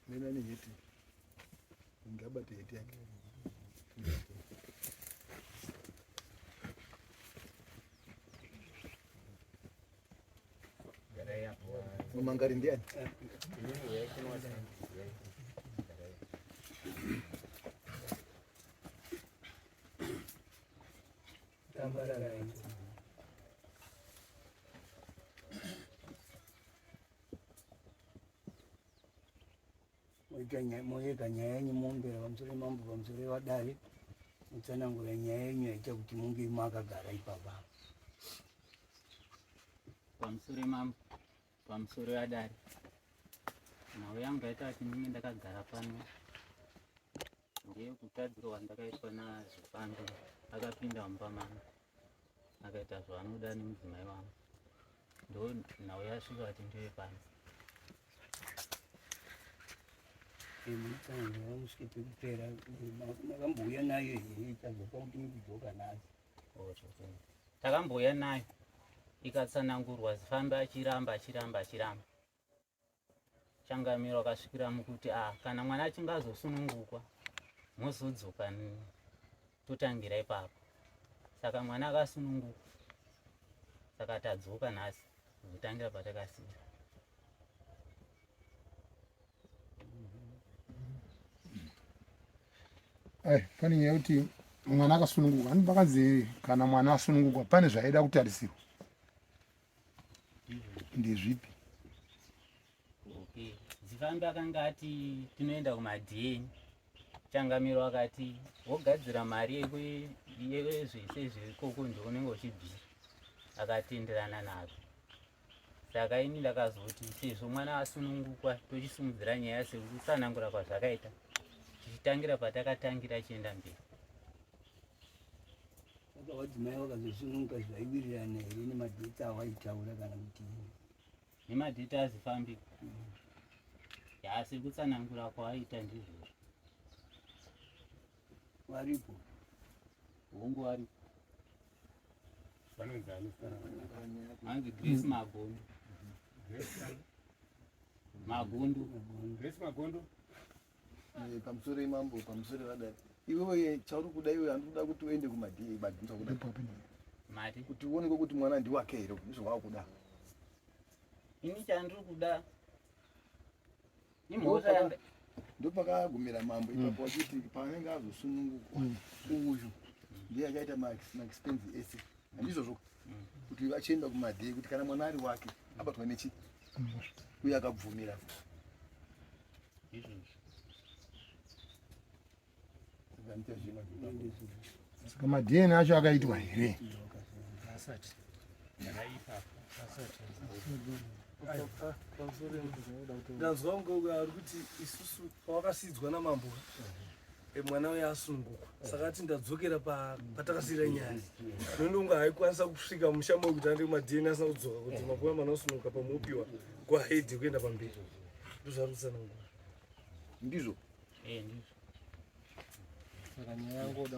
Nena neheti. Ngabate heti yake. Mumangari ndiani? Moyega nyaya yenyu mombera pamusoro mambo pamusoro vadare mutsanangura nyaya yenyu yaita kuti munge makagara ipapa. Pamusoro mambo pamusoro yadare nhau yangu yaita kuti ndinge ndakagara pano ndeyekutadzirwa kwandakaitwa nazvifambi akapinda mumba mangu akaita zvaanoda nemudzimai wangu ndo nhau yasvika kuti ndive pano. Mutsanangura musvike pekupera makambouya nayo here ichazopa kuti mukudzoka nhasi? Takambouya nayo ikatsanangurwa zifambe achiramba achiramba achiramba changamiro akasvikira mukuti ah, kana mwana achinge azosunungukwa mozodzoka totangira ipapo saka mwana akasununguka saka tadzoka nhasi kuzotangira patakasiira. Ai, pane nyaya yekuti mwana akasununguka ani pakanzi kana mwana asunungukwa pane zvaida kutarisirwa ndezvipi? Okay. Zifambi akanga ati tinoenda kumadheni changamiro akati wogadzira mari yezvese zvirikoko ndounenge uchibvisa akatenderana nazvo saka ini ndakazoti sezvo mwana asunungukwa tochisimudzira nyaya sekutsanangura kwazvakaita tichitangira patakatangira achienda mberi. Saka wadzimai wakazosununguka zvaiwirirana here nemadheti awaitaura kana kuti nemadheti azifambi asi kutsanangura kwaaita ndizvozvo. Varipo hongu varipo hanzi Grace Magondo. Magondo. Grace Magondo. Eh, pamusoro imambo pamusoro vadai iwewe chauri kuda iwe handikuda kuti uende kumadii madii kuda mati kuti uonekwe kuti mwana ndiwake here ndizvo wakuda ini chandiri kuda imhosva yanga ndopakagumira mambo ipapo wachiti paanenge azosunungukwa uyu ndiye achaita maexpense ese handizvozvo kuti vachienda kumadhei kuti kana mwana ari wake abatwa nechi uye akabvumira saka madna acho akaitwa here Ndanzwa kunge ari kuti isusu pawakasiidzwa namambo eh, mwana uye asunungukwa saka ati ndadzokera patakasiira nyaya nondonga haikwanisa kusvika musha moyo kuti ande kumadna asina kudzoka kuti makuva mwana osununguka pamuopiwa kwahaidi kuenda pamberi ndozvaari kutsanangura ndizvo eh, ndizvo saka nyaya yangu oda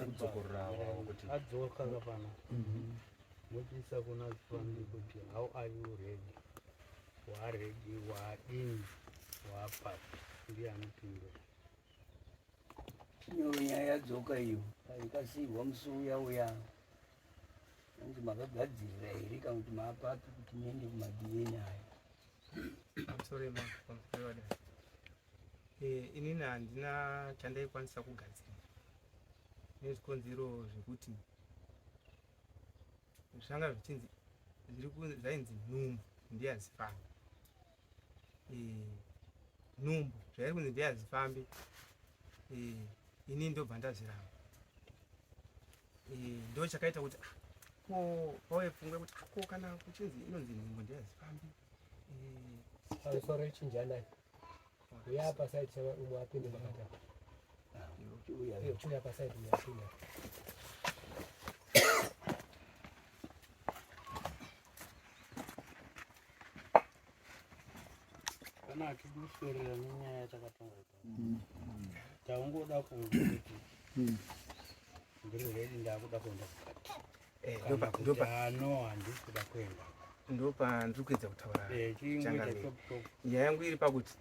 kudzokorora kuti adzoka kapano mochiisa kuna zifambi kuti how are you ready waaredi waadini waapapi ndiye anopindura iyo nyaya yadzoka iyo ikasiirwa musi uya uya anzi makagadzirira here kana kuti maapapi kuti muende kumadna ayo pamusoro pamusoro vadai eh, inini handina chandaikwanisa kugadzira nezvikonzero zvekuti zvanga zvichinzi zviri zvainzi nhumbu ndiyazifambi eh, nhumbu zvairi kunzi ndiyazifambi eh, ini ndobva ndazviramba eh, ndo chakaita kuti ah, ko pauye pfungwa yekuti ah, ko kana kuchinzi inonzi nhumbu ndiyazifambi pamusoro chinjanai uya apa side chava umwe apinde pakati apa uya pa side umwe apinde. Kana achiduswerera nenyaya yatakatanga taungoda kunzwa kuti ndiri ready ndakuda kuenda kukati. Eh, Kana kuti ano handisi kuda kuenda. Ndopandiri kuedza kutaura Eh, chingoita changamire. chop chop. Nyaya yangu iri pakuti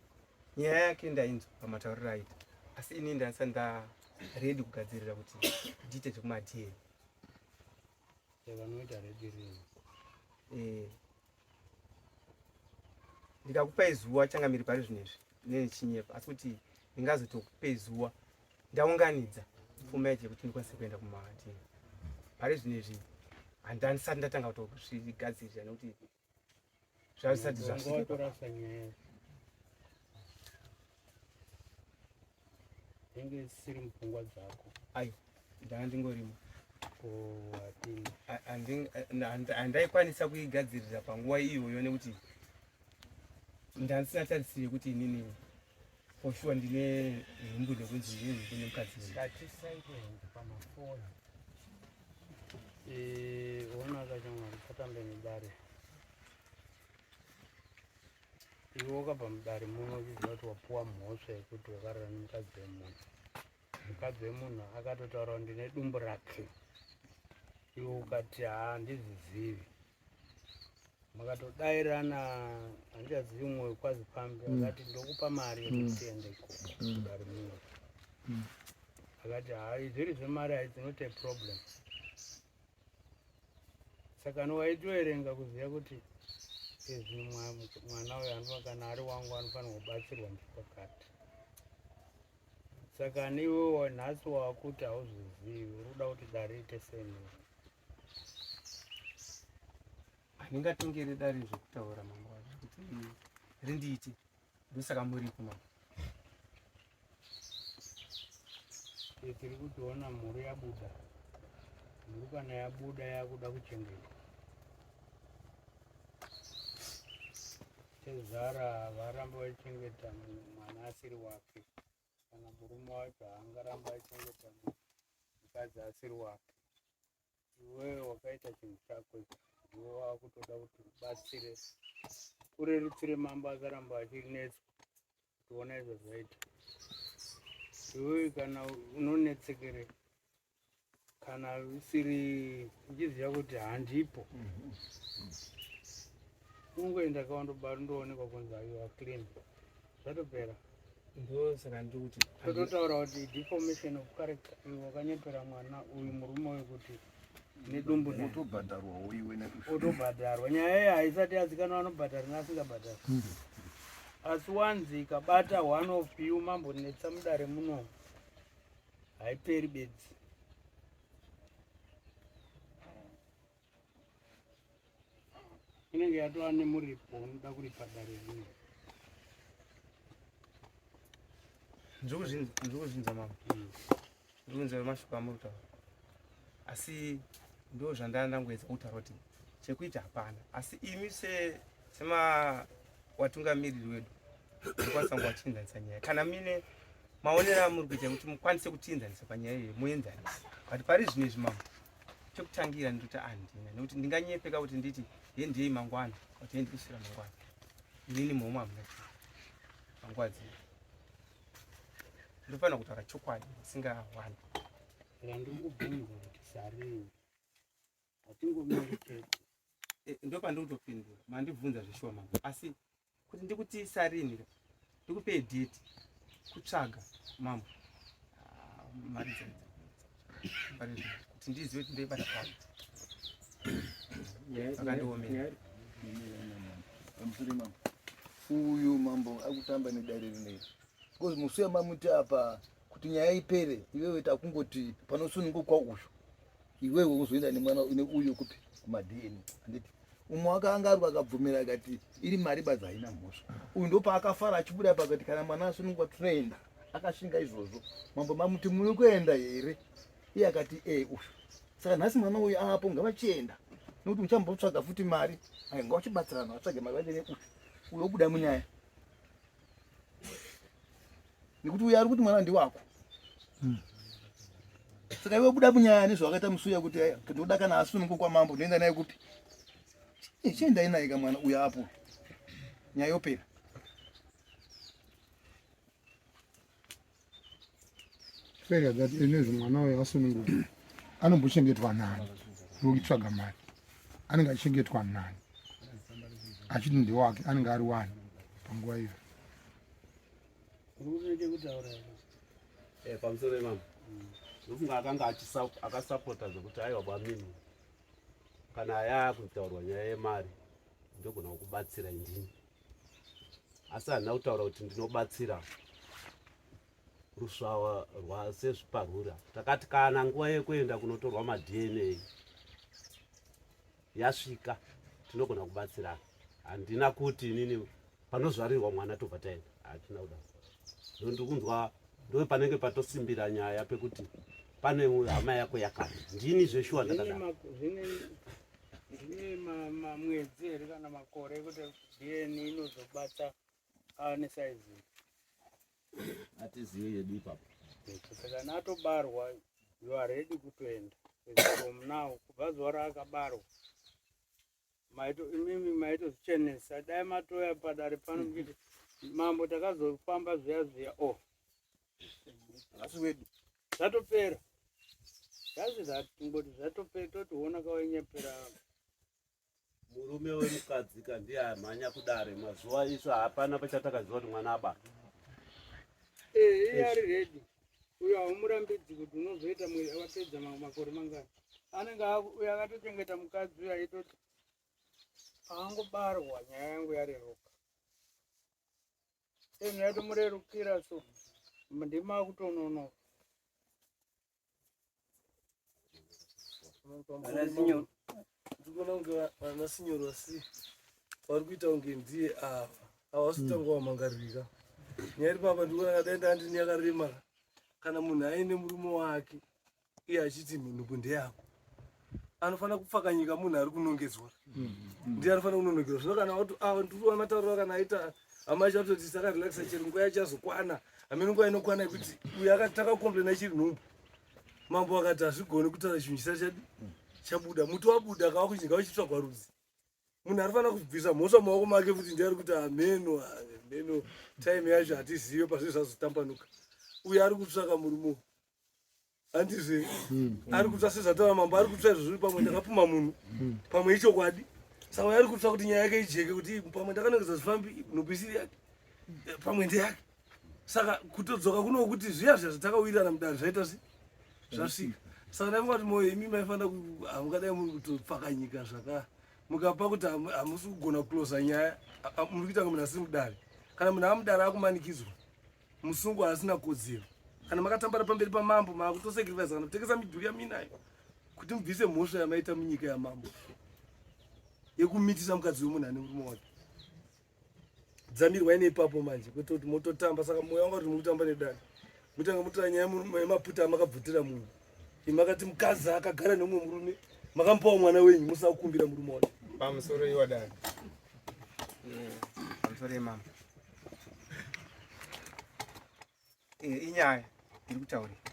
Nyaya yake ndainzwa pamatauriro aita, asi ini ndandisati ndaredi kugadzirira kuti ndiite zvekumaDNA. Vanoita ready rini? Eh, ndikakupai zuva changamiri pari zvino izvi nechinyepa, asi kuti ndingazotokupai zuva ndaunganidza pfuma yacho yekuti ndikwanise kuenda kumaDNA. Pari zvino izvi handisati ndatanga kutozvigadzirira nekuti zvazvisati zvasvika. Nyaya inge isiri mupfungwa dzako. Ayo, ndanga ndingorimo. Handaikwanisa kuigadzirira panguva iyoyo nekuti ndandisina tarisiro yekuti inini for sure ndine nhumbu nekunzi ndine nhumbu nemukadzi. Ngatisaite pamafoni. Eh, ona kachamwari patambe nedare. Iwe wakabva mudare muno uchiziva kuti wapuwa mhosva yekuti wakarara nemukadzi wemunhu. Mukadzi wemunhu akatotaura kuti ndine dumbu rake. Iwe ukati haa handizvizivi. Makatodairana handichazivi umwe wekwaZipambi akati ndokupa mari yekuti tiende ikoko kudare muno. Akati haa zviri zvemari it's not a problem. Saka waitoerenga kuziva kuti izvi mwana uyu anofa kana ari wangu anofanirwa kubatsirwa musi wakati. Saka niwe nhasi wakuti hauzvizivi, uri kuda kuti dare riite sei? Handingatongeri dare zvekutaura mambo kuti rindiite, ndosaka muripo mambo. Tiri kutoona mhuru yabuda, mhuru kana yabuda yakuda kuchengetwa. Tezvara varamba vachichengeta mwana asiri wake, kana murume wacho haangaramba achichengeta mukadzi asiri wake. Iwewe wakaita chinhu chako ichi, ndiwe wakutoda kuti ubatsire urerutsire mambo asaramba achinetswa kuona izvo zvaita. Iwewe kana unonetsekere kana usiri uchiziva kuti handipo, ungoenda kawandoonekwa kunzi you are clean, zvatopera. Ndosaka ndiri kuti tototaura kuti deformation of character. Iwe wakanyepera mwana uyu murume uyu kuti nedumbu naye. Wotobhadharwawo iwe nekushu. Otobhadharwa. Nyaya iyi haisati yazikanwa anobhadhara neasingabhadhari, asi wanzi ikabata one of you mambonetsa mudare muno haiperi bedzi. Inenge yatova nemuripo unoda kuripa dare rino. Ndiri kuzvinzwa mama, ndiri kunzwa mashoko amuri kutaura, asi ndo zvandanga ndangoedza kutaura kuti chekuita hapana, asi imi sema watungamiriri wedu mukwanisa kunge wachienzanisa nyaya kana mine maonero amuri kuita kuti mukwanise kutienzanisa panyaya iyoyo muenzanise. But pari zvino izvi mama, chekutangira ndinoti handina, nekuti ndinganyepeka kuti nditi hendiyei mangwana kuti hendi kusvira mangwana, inini momwe hamuna chinhu panguva dzino. Ndofanira kutaura chokwadi singawani. Saka ndiri kubvunza kuti sarini, hatingomiri chete. Ndopandiri kutopindura, mandibvunza zveshuwa mambo, asi kuti ndikuti sarini, ndikupei date kutsvaga mambo, ah, mari dzaidza kuti ndizive kuti ndoibata papi akandiomera. Pamusoro mambo, uyu mambo akutamba nedare rineri because musi wamamuti apa kuti nyaya ipere, iwewe takungoti panosunungukwa uyu, iwewe uzoenda nemwana neuyu kupi kumaDNA, handiti? Umwe wakaangarwa akabvumira akati iri mari badzi haina mhosva. Uyu ndopaakafara achibuda pakati kana mwana asunungwa tinoenda, akashinga izvozvo. Mambo mamuti muri kuenda here? Iye akati e uyu. Saka nhasi mwana uyu apo ngavachienda nekuti muchambotsvaga futi mari. Ayi, ngavachibatsirana vatsvage mari vaende neuyu, uyu obuda munyaya nekuti uyu ari kuti mwana ndiwako. Saka iwe buda munyaya nezvawakaita musi uya kuti aya, ndoda kana asunungukwa mambo ndoenda naye kupi? Chiendai naye kamwana uyu apo, nyaya yopera. Fair that inezvi mwana uyo asununguka anombochengetwa nani? Ndokutsvaga mari anenge achichengetwa nani achiti ndewake? Anenge ari wani panguva iyo? Eh, pamusoro imama ndofunga akanga akasapota zvekuti aiwa bamini kana yaakutaurwa nyaya yemari ndogona kukubatsira indini asi handina kutaura kuti ndinobatsira rusvawa rwasezviparura takati kana nguva yekuenda kunotorwa madna yasvika tinogona kubatsirana handina kuti inini panozvarirwa mwana tobva taenda hatina kudaro ndo ndikunzwa ndo panenge patosimbira nyaya pekuti pane hama yako yakati ndini zveshuwa ndakadaro zvine mamwedzi here kana makore ekuti dna inozobata ane saizi hatizive yedu ipapo kana atobarwa you are ready kutoenda from now kubva zuva raakabarwa maito imimi maitozvichenesa dai matouya padare pano muchiti mambo takazofamba zviya zviya o oh. Asi wedu zvatopera zvazi zvatingoti zvatopera totiona kawainyepera Murume wemukadzi ka ndiye amhanya kudare mazuva isu hapana pachatakaziva kuti mwana abatwa. Eh, iye ari ready. Uyo haumurambidzi kuti unozoita wapedza makore mangani. Anenge uyo akatochengeta mukadzi uyo aitoti angobarwa nyaya yangu yareruka. Sezvo yatomurerukira so ndima kutononoka. Ndikuona kunge vana sinyoro asi vari kuita kunge ndiye ava havasi kutanga wamangaririka nyaya iri papa ndikuona kadai ndandini yakarema kana munhu aine murume wake iye achiti nhubu ndeyako anofanira kupfakanyika munhu ari kunongedzwa ndiye anofanira kunonokerwa zvino kana wati ah, ndiri matauriro kana aita hama yacho atoti takarelaxa chero nguva yacho yazokwana hameno nguva inokwana yekuti uyo akati takakomplena ichiri nhumbu mambo akati hazvigoni kutaura chinhu chisati chadi chabuda muti wabuda kava kuchinga uchitsvagwa rudzi munhu arifanira kubvisa mhosva mumaoko make futi ndiye ari kuti hameno hameno time yacho hatizive pazvinhu zvazotambanuka uyo ari kutsvaka murume handizve hmm. ari kutsva sezvataura mambo ari kutsva izvo zviri pamwe ndakapuma munhu hmm. pamwe ichokwadi saka ari kutsva kuti nyaya yake ijeke kuti pamwe ndakanongedza zvifambi nhumbu isiri yake eh, pamwe ndeyake saka kutodzoka kuno kuti zviya zviya zvatakawirirana mudare zvaita se zvasvika saka ndaifunga kuti moyo imi maifanira hamungadai muri kutopfakanyika zvaka mukapa kuti hamusi kugona kuclosa nyaya muri kuita kunge munhu asiri mudare kana munhu amudare akumanikidzwa musungwa asina kodzero kana makatambara pamberi pamambo makutosacrifice kana kutengesa midhuri yaminayo kuti mubvise mhosva yamaita munyika yamambo yekumitisa mukadzi wemunhu ane murume wake dzamirwa ine ipapo manje kwete kuti mototamba saka moyo wanga kuti mukutamba nedare mutanga mutora nyaya yemaputa amakabvutira munhu imakati mukadzi akagara neumwe murume makamupawo mwana wenyu musina kukumbira murume wake pamusoro iwadare eh, pamusoro yemama eh, inyaya iri kutaurika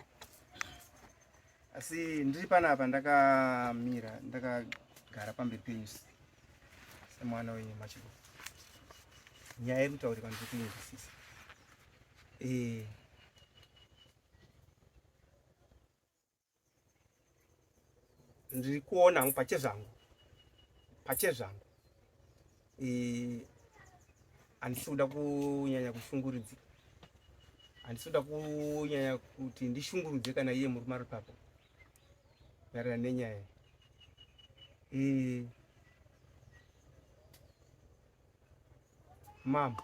asi ndiri panapa ndakamira ndakagara pamberi penyu semwana wenyu machiko nyaya iri kutaurika ndiri kuinzwisisa eh, ndiri kuona hangu pachezvangu pachezvangu eh, handisi kuda kunyanya kushungurudzika handisi kuda kunyanya kuti ndishungurudze kana iye murume ari papo maererano nenyaya eh, mama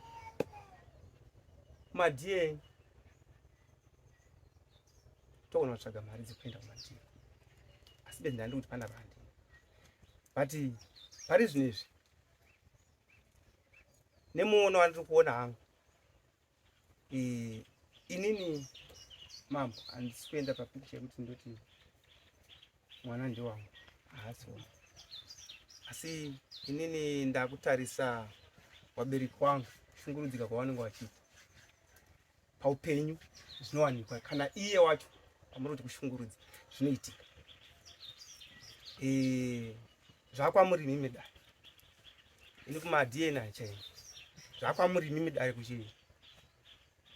madie togona kutsvaga mari dzekuenda kumadhiri asi benzi ndandi kuti pana vandi but pari zvino izvi nemuono wandiri kuona hangu inini mambo handisi kuenda papikicha yekuti ndoti mwana ndewangu haasi wangu asi inini ndakutarisa wabereki wangu kushungurudzika kwavanenge vachiita paupenyu zvinowanikwa kana iye wacho amuri kuti kushungurudza zvinoitika e, zvakwamuri mimi dare ini kumadna chaiyo zvakwamuri mimi dare kuchii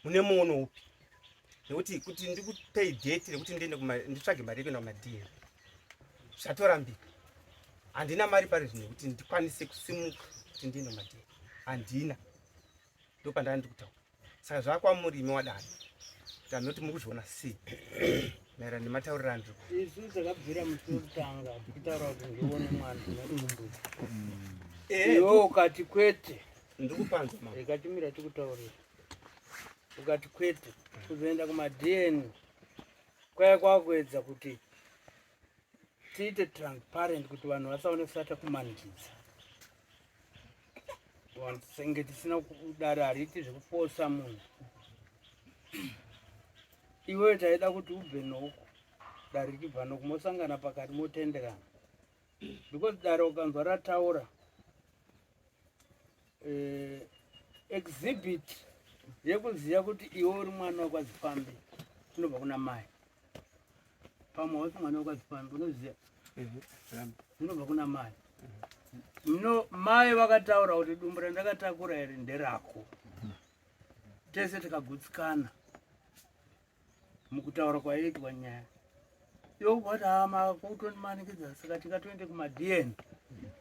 mune muono upi nekuti kuti ndikupei date rekuti ndiende nditsvage mari yekuenda kumadna zvatorambika handina mari pari zvino yekuti ndikwanise kusimuka kuti ndiende kumadna handina ndopandanga ndiri kutaura. Saka zvakwamuri imi wadare kuti hameno kuti muri kuzviona sei maererano nematauriro andiri Isu takabvira musi wekutanga tichitaura kuti ndione mwana nedumbu. Iwe ukati kwete. Ndikupanzwa mama. Rega timira tikutaurira. Ukati kwete kuzoenda kumaDN kwaya kwakuedza kuti tiite transparent kuti vanhu vasaone kusata kumanikidza. Senge tisina kudaro hariiti zvekufosa munhu. Iwewe taida kuti ubve noku dare richibva noku mosangana pakati motenderana because dare ukanzwa rataura eh, exhibit yekuziva kuti iwe uri mwana wekwaZifambi inobva kuna mai pamwe wausi mwana wekwaZifambi unoziva inobva kuna mai no mai vakataura kuti dumbu randakatakura iri nderako tese tikagutsikana mukutaura kwaiitwa nyaya iwe kubva kuti hama kutondimanikidza saka tingatoende kumaDN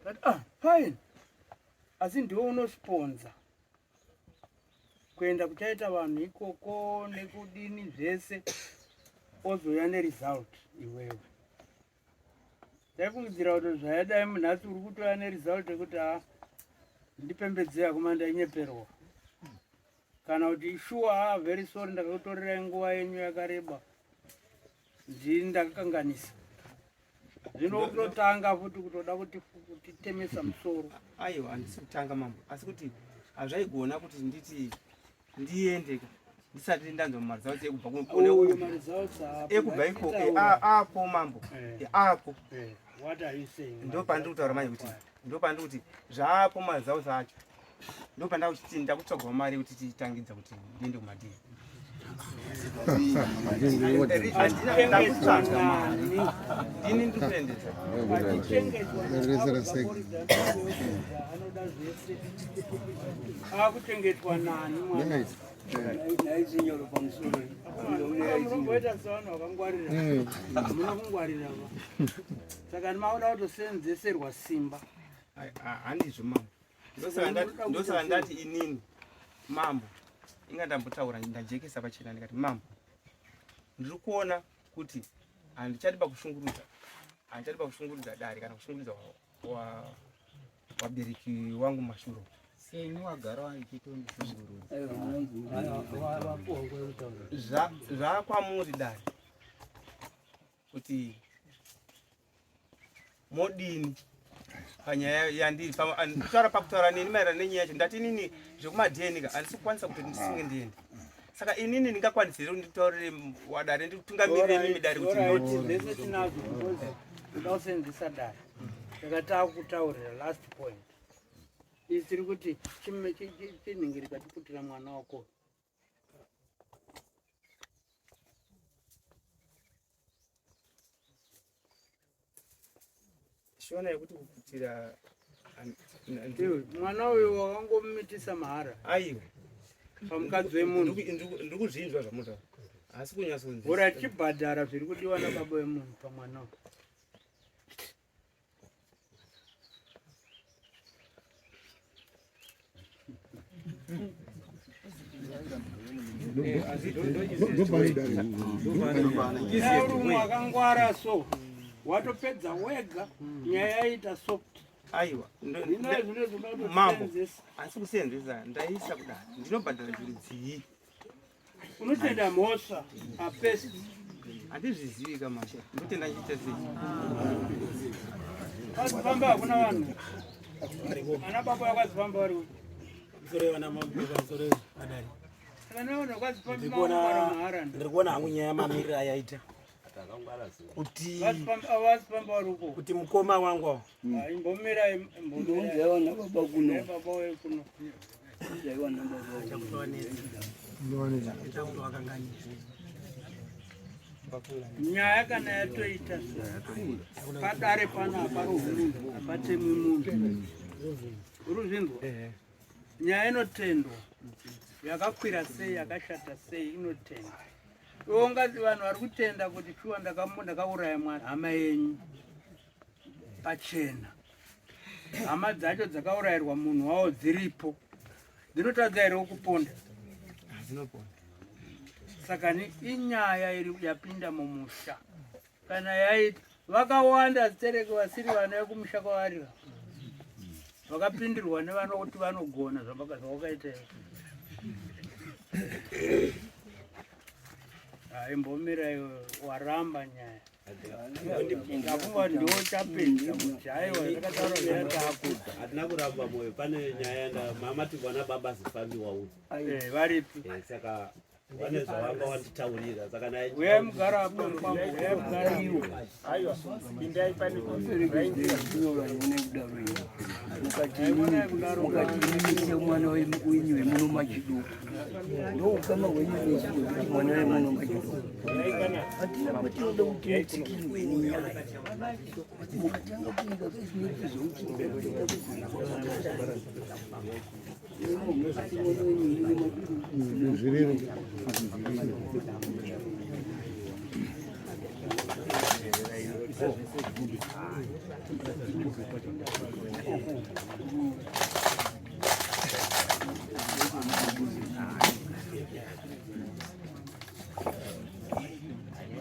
but ah fine asi ndiwe unosponza kuenda kuchaita vanhu ikoko nekudini zvese ozouya neresult iwewe ndaifungidzira kuti zvayadai munhasi uri kutouya neresult yekuti ha ndipembedzei akoma ndainyeperwa kana kuti shuwa ha very sorry ndakakutorerai nguva yenyu yakareba ndini ndakakanganisa zvino kutotanga futi kutoda kutitemesa musoro aiwa handisi kutanga mambo asi kuti hazvaigona kuti nditi ndiende ndisati ndanzwa maresults ekubva ekubva ikoko apo mambo apo ndopandiri kutaura manje kuti ndopandiri kuti zvaapo maresults acho ndopandakuchiti ndakutsvagawo mari yekuti titangidza kuti ndiende kumadii ndakutsvaga mari ndini ndiri kuendesa akuchengetwa nani mwana naizinyoro pamusoro munomboita sevanhu vakangwarira hamuna kungwarira va saka makuda kutosenzeserwa simba handizvo mambo ndosaka ndati inini mambo inga ndambotaura ndajekesa pachena ndikati mambo ndiri kuona kuti handichadi pakushungurudza handichadi pakushungurudza dare kana kushungurudza wabereki wangu mashuro seni wagara waitondishungurudza zvakwamuri dare kuti modini panyaya yandiri kutaura pakutaura neni maererano nenyaya yacho ndati inini zvekumadheni ka handisi kukwanisa kuti ndisunge ndiende saka inini ndingakwanisa here kuti nditaurire wadare ndikutungamirire mimi dare kuti ndoti zvese tinazvo because toda kusenzesa dare saka takutaurira last point isi tiri kuti chinhingirika tiputira mwana wako Shona yekuti kuputira mwana uyu wakangomumitisa mahara. Aiwa. Pamukadzi wemunhu. Ndiri kuzvinzwa zvamunotaura. Asi kunyatsonzwisisa. Ora chibhadhara zviri kudiwa nababa wemunhu pamwana uyu. Uri wakangwara so watopedza wega nyaya yaita soft. Aiwa, mambo asi kusenzesa ndaisa kudai ndinobhadhara chirudzii? Unotenda mhosva apesi. Handizvizivi kamasha. Ndotenda ndichiita sei? Kwazifamba hakuna vanhu. Ana baba vakwazifamba vari kupi? Pamusoro vana mambo, pamusoro vadari. Ndiri kuona hangu nyaya yamamiriro ayaita kuti kuti mukoma wangu awo Nyaya kana yatoita so padare pano aparohwi munhu apatemwi munhu uruzvinzwa nyaya inotendwa yakakwira sei yakashata sei inotendwa iwe ungati vanhu vari kutenda kuti shuwa ndakauraya mwana hama yenyu pachena hama dzacho dzakaurayirwa munhu wawo dziripo dzinotadza here kuponda Dzinopona. Saka ni inyaya iri yapinda mumusha. Kana yaita vakawanda zitereke vasiri vana vekumusha kwavari vakapindirwa nevanokuti vanogona zvavakaita Aimbomira iwe waramba nyaya. Ndafunga ndiwo chapedza kuti aiwa zvakataura zviya takuda. Hatina kuramba moyo pane nyaya nda mama tivana baba zifambi wauya. Eh varipi? Eh, saka vane zvavanga wanditaurira saka naye Uyai mugara apo mkwambo uyai mugara iwo. Aiwa pindai pane mukati mwana wenyu wemuno machiduku ndoukama hwenyu nesu hwekuti mwana wemuno machiduku hatina kwatinoda kuti mutsikirwe nenyaya mukatanga kuita zvezvinoita zvekuti Zviriro.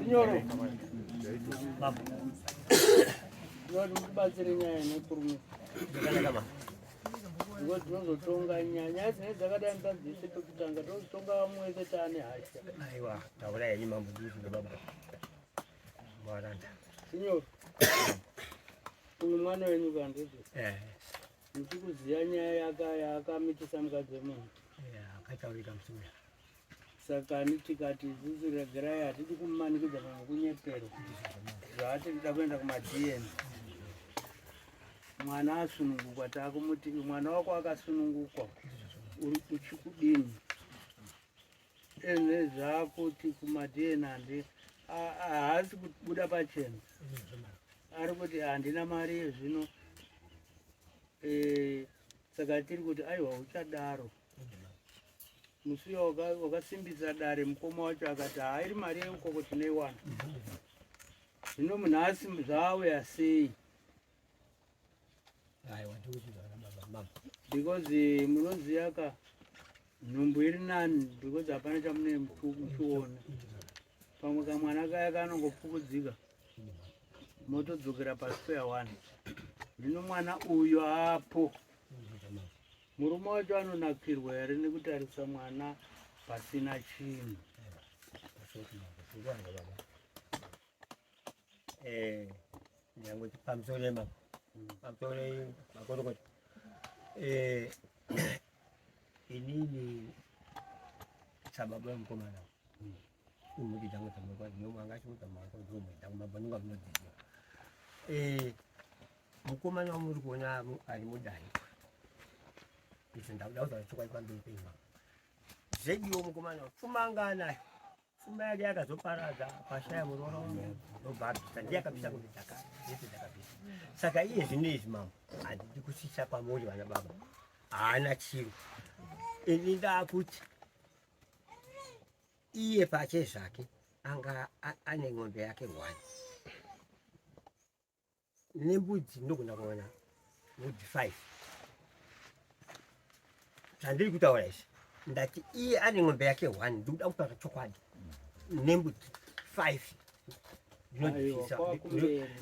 Nyoro. Ndinoti mubatsire nyaya nekurumidza. Because tinozotonga nyaya nyaya dzinenge dzakadai mutadzise pekutanga tozotonga vamwe vese taane hasha. Aiwa, taura henyu mambo ndizvo baba. Maranda. Sinyoro. Uyu mwana wenyu kandizvo. Eh. Muchikuziva nyaya yaka yaakamitisa mukadzi wemunhu. Eh, akataurika musi uya. Saka ani tikati isusu regerai hatidi kumumanikidza kana kunyeperwa. Zvaatiri kuenda kumaDN. Mwana asunungukwa taakumuti mwana wako akasunungukwa uri uchikudini? Ene zvakuti kumaDN handi haasi kubuda pachena. Ari kuti handina mari yezvino. Eh, saka tiri kuti aiwa uchadaro. Musi uyo wakasimbisa dare mukoma wacho akati hairi mari yeukoko tinoiwana. Zvino munhu asi zvaauya sei? Aiwa, ndikuti baba mama. Because munoziva ka nhumbu iri nani because hapana chamune muchiona. Pamwe kamwana kaya kanongopfukudzika motodzokera pasquare one. Zvino mwana uyo apo murume wacho anonakirwa here nekutarisa mwana pasina chinhu? Eh, ndangoti pamusoro mama. Pamusoro makorokota. Eh, inini sababa mukomana. Umuti dzangu dzamukwa ndinomanga chimuta mako ndomwe dzangu mabva ndinga munodziziva. Eh, mukomana wamuri kuona ari mudare. Izvo ndakuda kutaura chokwadi pamberi penyu mama. Zvediwo mukomana pfuma anga anayo. Pfuma yake yakazoparadza pashaya muroora wangu ndobva abvisa ndiye akabvisa ngombe dzakare dzese dzakabvisa. Saka iye zvino izvi mama handidi kusvitsa kwamuri vana baba. Haana chiro. Ini ndakuti iye pache zvake anga ane ng'ombe yake one nembudzi ndogona kuona mbudzi 5 zvandiri kutaura izvi ndati iye ane ng'ombe yake one ndikuda kutaura chokwadi nembudzi 5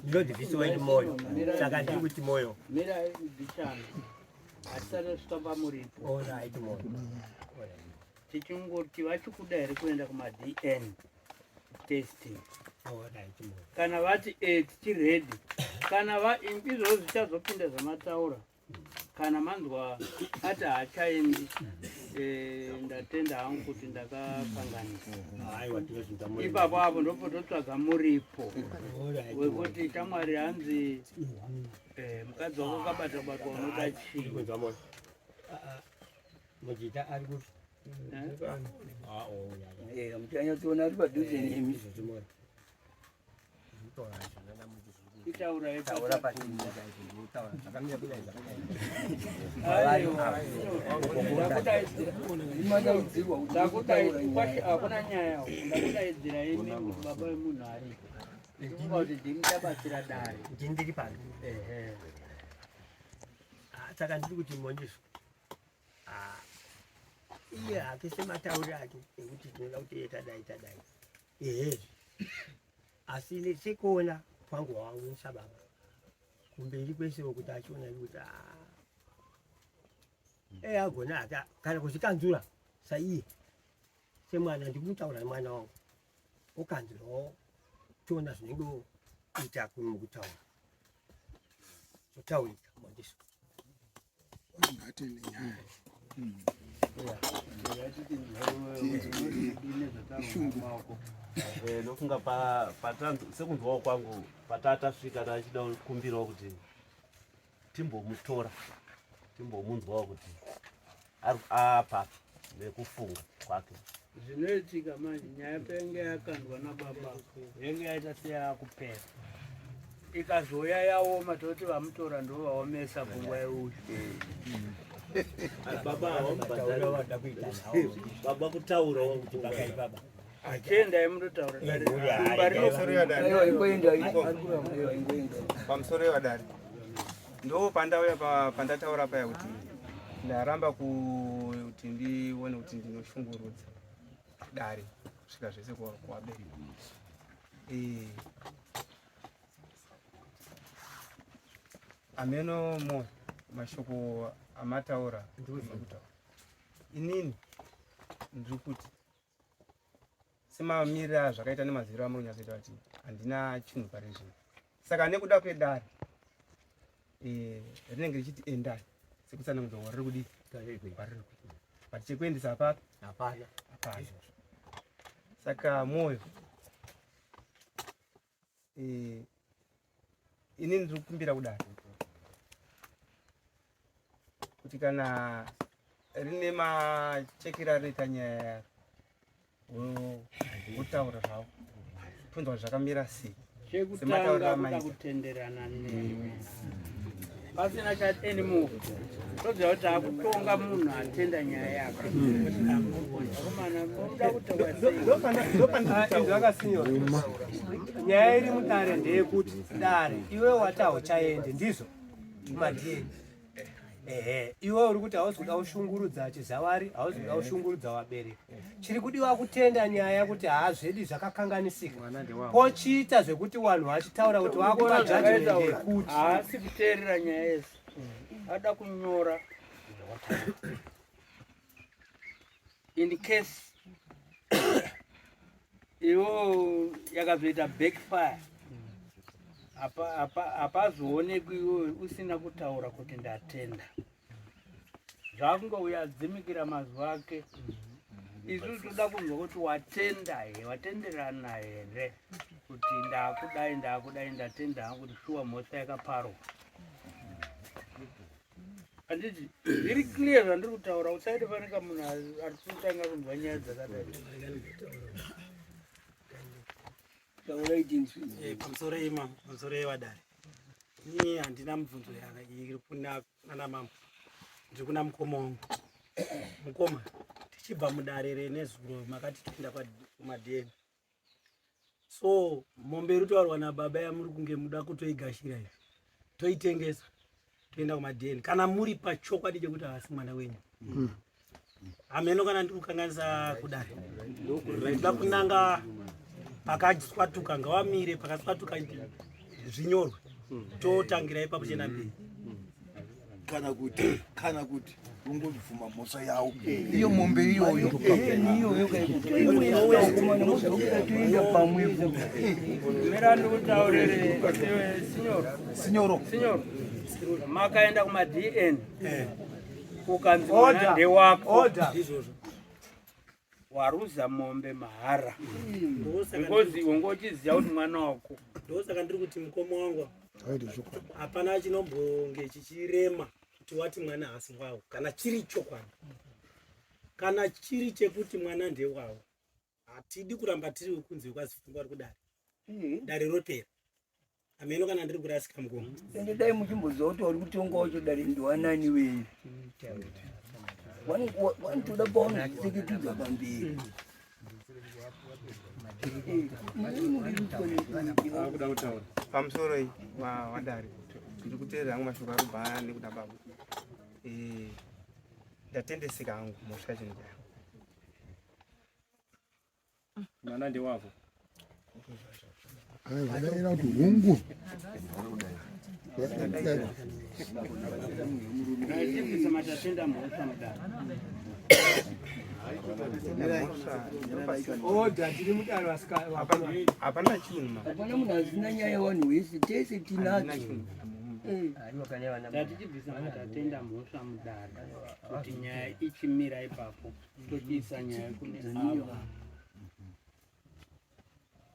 ndinodhivhisiwa ini moyo saka ndiri kuti moyo Mirai bichana. Hatisati tasvika pamuripo. Alright moyo. Tichingoti vachikuda here kuenda kuma-DN testing. Alright moyo. Kana vati e tichiready. Kana va izvozvo zvichazopinda zvamataura. Kana manzwa ati haachaendi eh, ndatenda hangu kuti ndakakanganisa. Aiwa tinozvinza moyo. Ipapo apo ndipo totsvaga muripo wekuti shamwari hanzi eh, mukadzi wako kabatwa batwa unoda chii? Kunzwa moyo. Mujita ari kupi? Eh? Ah, oh, ya, ya. Eh, muchanyatsoona ari padhuze nemi. Izvozvo moyo. Itaura Taura ipapo. pasi taura zvakamira kudai zvakadai. Madaidzirwa kuti Ndakudai kwashe hakuna nyaya. Ndakudaidzira imi kuti baba vemunhu ari. Ndinofunga kuti ndimi tabatsira dare. Ndini ndiri pano. Ehe. Ah, Saka ndiri kuti mondiso. Ah, Iye hake sematauriro ake ekuti tinoda kuti tadai tadai, ehe, asi sekuona kwangu wangu sababa kumberi kwese kuti achiona kuti ah, eh agona hake kana kuzvikanzura saiye semwana ndikumutaura nemwana wangu okanzurawo toona zvinenge ita kumukutaura zvotaurika mwandiso. Ngatende nyaya. Eh, ndofunga sekunzwawo kwangu patatasvika tachida kukumbirawo kuti timbomutora timbomunzwawo kuti ari apapi nekufunga kwake. Zvinoitika manje, nyaya painge yakandwa nababa yange yaita seyakupera, ikazouya yaoma, toti vamutora ndo vaomesa pfungwa yeuyu. Baba havamubhadhari baba kutaurawo. Chiendai mundotaura. Pamusoro yevadare, ndo pandauya pandataura paya kuti ndaramba kuti ndione kuti ndinoshungurudza dare kusvika zvese kuvabereki. Ameno moyo mashoko amataura ndikutaura inini ndiri kuti semamiriro azvakaita nemaziviro amuri kunyatsoita kuti handina chinhu pari zvino, saka nekuda kwedare rinenge richiti endai sekutsanangudza kwariri kudii kwariri kuita, but chekuendesa hapana. Hapana. Hapana. Saka moyo inini ndiri kukumbira kudare kuti kana rine machekero arinoita nyaya yaro votaura zvavo tonzwa zvakamira sei. Chekutanga Sematauriro kuda amaita. kutenderana newe pasina chat move, toziva kuti akutonga munhu atenda nyaya yake. Akomana, munoda kutaura sei? Zvakasinyora nyaya iri mudare ndeyekuti dare iwe wati hauchaende ndizvo kumadheni, ehe, iwe uri kuti hauzi kuda kushungurudza chizavari, hauzi kuda kushungurudza vabereki. Chiri kudiwa kutenda nyaya kuti haa zvedi zvakakanganisika, pochiita zvekuti vanhu vachitaura kuti vakupa judgment yekuti Haasi kuteerera nyaya yese, ada kunyora in case iwo yakazoita backfire, hapazoonekwi iwe usina kutaura kuti ndatenda. Zvakungouya adzimikira mazuva ake. Isu toda kunzwa kuti watenda here, watenderana here kuti ndakudai ndakudai, ndatenda hangu kuti shuwa mhosva yakaparwa. Handiti zviri clear zvandiri kutaura? Usaite fanika munhu ari kutanga kunzwa nyaya dzakadai. Pamusoro imambo, pamusoro yevadare, ini handina mubvunzo yana iri kuna nana mambo, ndiri kuna mukoma wangu. Mukoma, tichibva mudare renezuro makati toenda kumadheni, so mombe iri kutaurwa nababa yamuri kunge muda kutoigashira iyi, toitengesa toenda kumadheni kana muri pachokwadi chekuti haasi mwana wenyu. Hameno kana ndiri kukanganisa kudare. Ndoda kunanga pakaswatuka, ngawamire pakaswatuka, zvinyorwe, totangira ipapo chienda mberi. Kana kuti vongobvuma mhosva yavo, iyo mombe iyoyo. Toenda pamwepo. Mira ndikutaurire, sinyoro. Sinyoro. Sinyoro, makaenda kumaDN ukanzi mwana Order. ndewako. Order. Waruza mombe mahara because iwe ngochiziva kuti mwana wako. Ndosaka ndiri kuti mukoma wangu, Aite zvokwadi. hapana chinombonge chichirema kuti wati mwana haasi wavo kana chiri chokwadi. Kana chiri chekuti mwana ndewavo, hatidi kuramba tiri kunze kwazifungwa ri kudare, dare ropera. Hameno kana ndiri kurasika, mukoma. Ende dai muchimboziva kuti uri kutonga wacho dare ndiwanani wenyu, vanotoda pavanozviseketudza pamberi. Akuda kutaura pamusoro iyi wadare, ndiri kuteerera hangu mashoko ari kubva nekuda baba. Ndatendeseka hangu mhosva chinhu chavo. Mwana ndewavo. Vadaira kuti hungu. Oda tiri mudaro vasikana. Hapana chinhu. Hapana munhu asina nyaya wanhu wese tese tinadzo. Tatichibvisa matatenda mhosva mudare kuti nyaya ichimira ipapo tochiisa nyaya kune ava.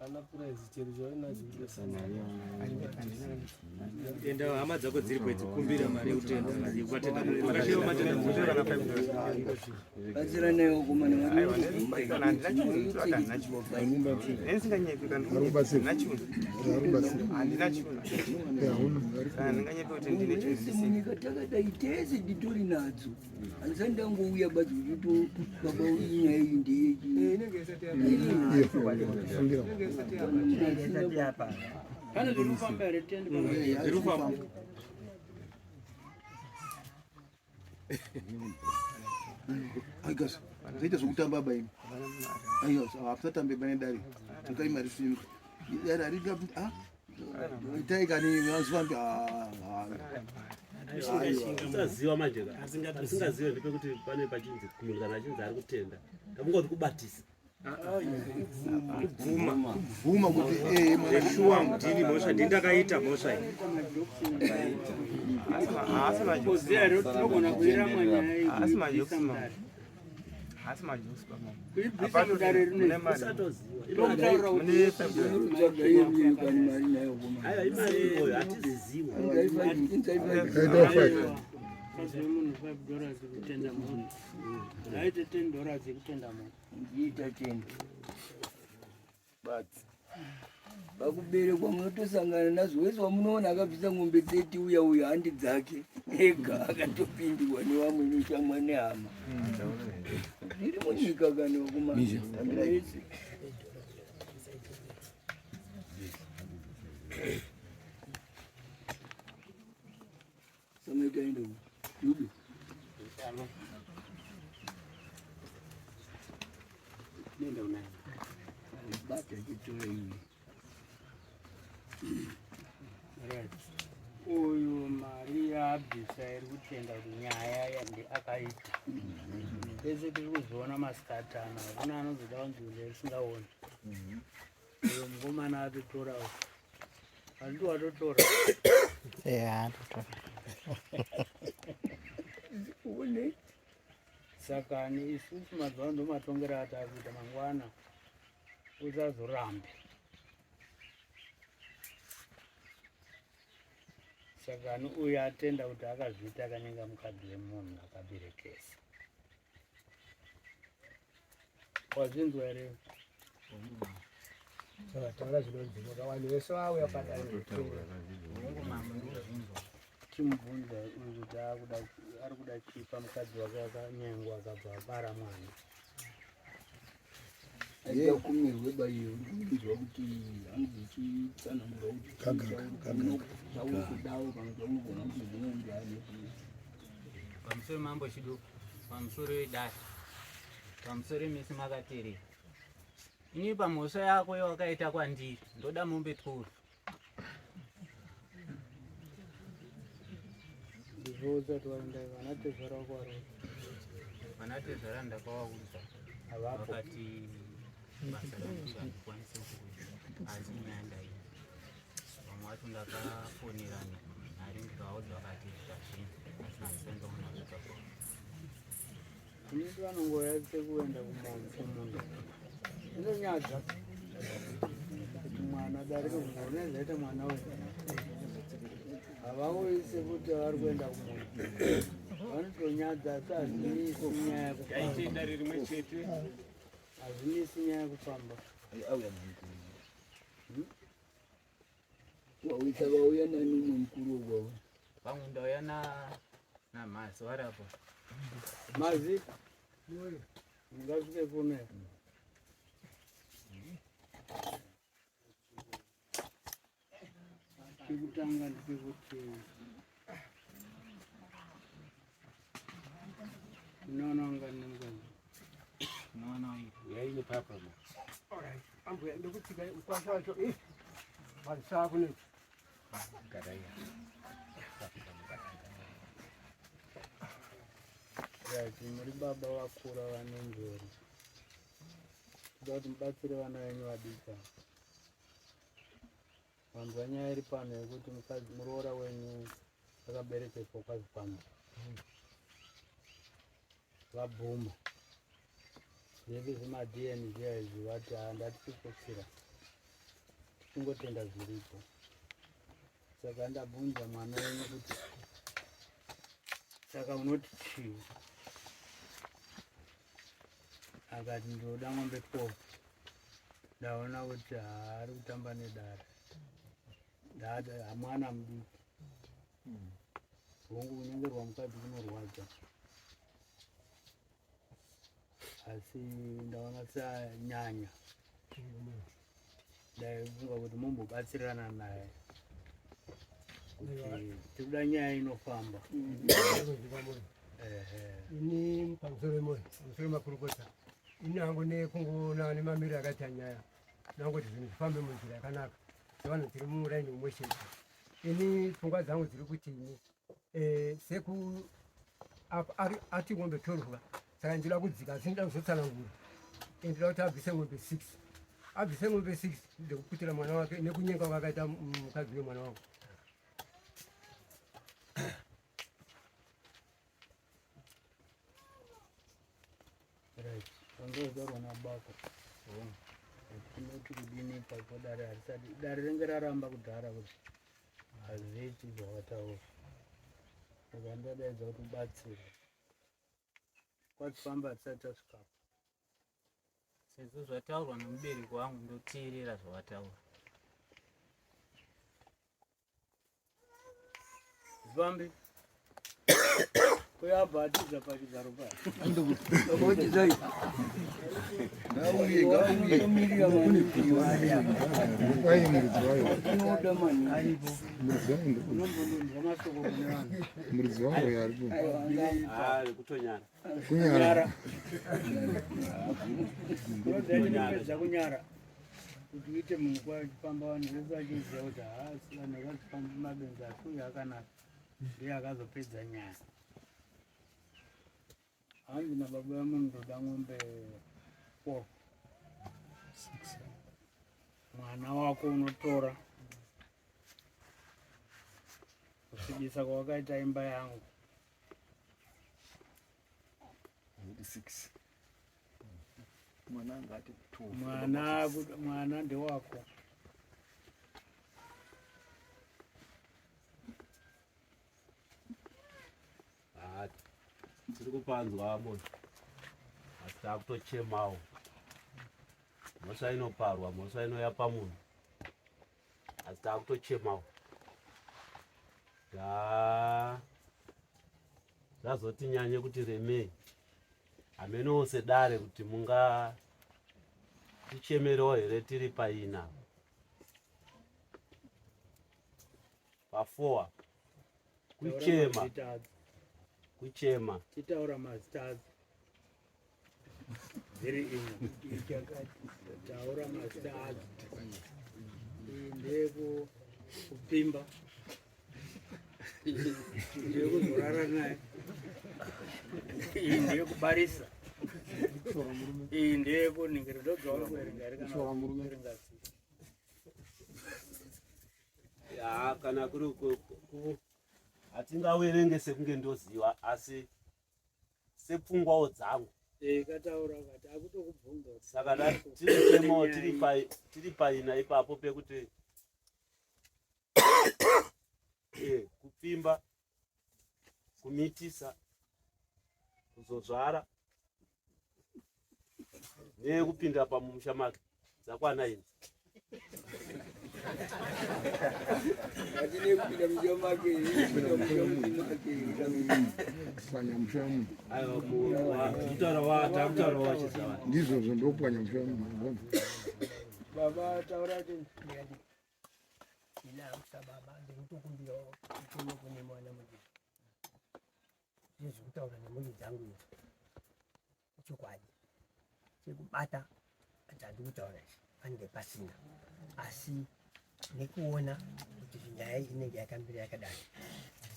Ana puraizi chero chainacho Enda hama dzako dziripo idzi kumbira mari yekutenda yekuvatenda makashiva matenda Batsiranai vakomana munyika takadai tese titori nadzo handisati ndangouya badzi uchito baba inyaya iyi ndeyechi Pane zviri kufamba here tende? Zviri kufamba. Aigas, zvaita zvekutamba baba imi. Aiwa, hamusatambe pane dare. Tokai mari sinu. Dare harina ah. Itai kani mazivambi ah. Usaziva manje ka. Usingazive ndepekuti pane pachinzi munhu kana achinzi ari kutenda. Takungoti kubatisa. Kubvuma. Kubvuma kuti eh mwana shuwa ndini mhosva ndini ndakaita mhosva iyi. Kuziva here kuti tinogona kuiramwa nyaya iyi Haasi kuibvisa majokes mudare. Haasi majokes baba. Kuibvisa mudare rine Tokutaurira kuti Aiwa imari iyoyo hatiziziwe. Mukadzi wemunhu 5 dollars kutenda munhu. Aite 10 dollars yekutenda munhu. Ndiita tenda. Badzi. Pakuberekwa munotosangana nazvo wese wamunoona akabvisa ng'ombe dzeti uya uya handi dzake ega akatopindirwa nevamwe neshamwa nehama zviri munyika kana vakomana vese. Samaita ende Dube. Nenda unaye. Bata chitora iyi. Right. Uyu mari yaabvisa iri kutenda kuti nyaya yandi akaita. Tese tiri kuzoona masikati ano, hakuna anozoda kunzi ndisingaoni. Uyu mukomana atotora uyu. Handiti watotora? Yeah, atotora. Une Saka ni isusu mazuva ano ndomatongero atakuita mangwana usazorambe. Saka ni uyu atenda kuti akazviita akanyenga mukadzi wemunhu akaberekesa. Wazvinzwa here? Taura zvinonzwika vanhu vese vauya padare. Chimubvunza uyu kuti akuda ari kuda chipa mukadzi wake akanyengwa akabva abara mwana. Aida kumirwe baiyo ndinzwa kuti hanzi chitsanangura kuti chauri kudawo kana chaunogona kuti zvinonzani. Pamusoro mambo chiduku, pamusoro wedare, pamusoro mese makateerera. Ini pamhosva yako yawakaita kwandiri ndoda mombe 12. Ndizvo usati waenda vana tezvara wako vari Vana tezvara ndakavaudza Havapo. vakati basa rangu handikwanisi kuuya asi nyaya ndaita. Vamwe vacho ndakafonera nhare ndikavaudza vakati zvazvinhu asi handisati ndaona zvakakosha. Inini vanongouya sekuenda kumunda. Inonyadza kuti mwana darike kumunda zvaita mwana uyu. Havauyi sekuti vari kuenda kumunda. Vanotonyadza asi hazvinisi nyaya Yaite yekufamba. dare rimwe chete. Hazvinisi nyaya yekufamba. Wawisa vauya nani umwe mukuru wauya. Vamwe ndauya na namhazi warapo. Mazi mungasvike kuno here? Chekutanga ndechekuti unoona ungani nemukadzi Unoona uyu. Yaine papa ma. Alright. Ambuya ndokutsika mukwasha wacho eh mazisa kunetsa. Right, muri baba vakura vane njere. Toda kuti mubatsire vana venyu vadiki ava. Vanzwa nyaya iri pano yekuti mukadzi muroora wenyu akaberekeswa kwazipamba. Vabvuma. Zvese zvemaDN zviya izvi vati haa ndatichikotsira. Tichingotenda zviripo. Saka ndabvunza mwana wenyu kuti saka unoti chii? Akati ndinoda mombe 12. Ndaona kuti haari kutamba nedare. Ndati hamwana mudiki. Hongu kunyengerwa mukadzi kunorwadza. Asi ndaona seanyanya. Ndaifunga kuti mumbobatsirana naye. Kuti tikuda nyaya inofamba. Ehe. Ini pamusoro moyo, pamusoro makurukota. Ini hangu nekungoona nemamiriro akaita nyaya. Ndangoti zvinhu zvifambe munzira yakanaka. Sevanhu tiri muraini umwe chete. Ini pfungwa dzangu dziri kuti ini eh, seku ati mombe 12 saka ndinoda kudzika asi ndinoda kuzotsanangura eh, ndinoda kuti abvise mombe 6 abvise mombe 6 ndekuputira mwana wake nekunyenga kwakaita mukadzi wemwana wangu. Right. Wanzozvarwa nabako. Tinoti kudini ipapo dare harisati dare ringe raramba kudhara kuti hazviiti zvawataura. Saka ndadaidza kuti ubatsire. Kwatifamba hatisati tasvikapo. Sezvo zvataurwa nomubereki wangu ndoteerera zvawataura. Zvambi. Uyo abva atiza pachigaro paya. Ngauye, ngauye. Kwai muridzi wayo. Muridzi wayo ndo. Muridzi wayo aripo. Ah, kutonyara. Kunyara. Kunyara. Kunyara. Kuti uite munhu kwachifamba vanhu vese vachiziva kuti haasi vanhu vakazifamba mabenzi asi uyu akanaka ndiye akazopedza nyaya. Hanzi nababa vamunhu ndoda mombe 4 mwana wako unotora kusvibisa kwawakaita imba yangu. 6 mwana anga ati mwana mwana ndewako. Ah, tiri kupanzwa munhu asi takutochemawo mhosva inoparwa mhosva inouya pamunhu asi takutochemawo zvazoti nyanye kuti remei hamenowo sedare kuti munga tichemerewo here tiri paina pafoa kuchema kuchema titaura mazita adzo dziri imwe taura mazita adzo iyi ndeyekupimba ndeyekuzorara naye iyi ndeyekubarisa iyi ndeyekuningira ndodzauri kuverenga here kana kuverenga ya kana kuri hatingawerenge sekunge ndoziva asi sepfungwawo dzangu eh, kataura kati akutokubvunza saka tiri temo tiri paina ipapo pekuti eh, kupfimba kumitisa kuzozvara nekupinda pamumusha make dzakwana idzi Pwanya musha wemunhu. Ndizvozvo ndopwanya musha wemunhu. Baba taura chinhu. Ndinakusa baba ndikutokumbirawo kuno kune mwana mudiki. Ndizvekutaura nemhuri dzangu izvi. Chokwadi. Chekubata chandikutaura ichi. panenge pasina asi nekuona kuti nyaya iyi inenge yakamira yakadai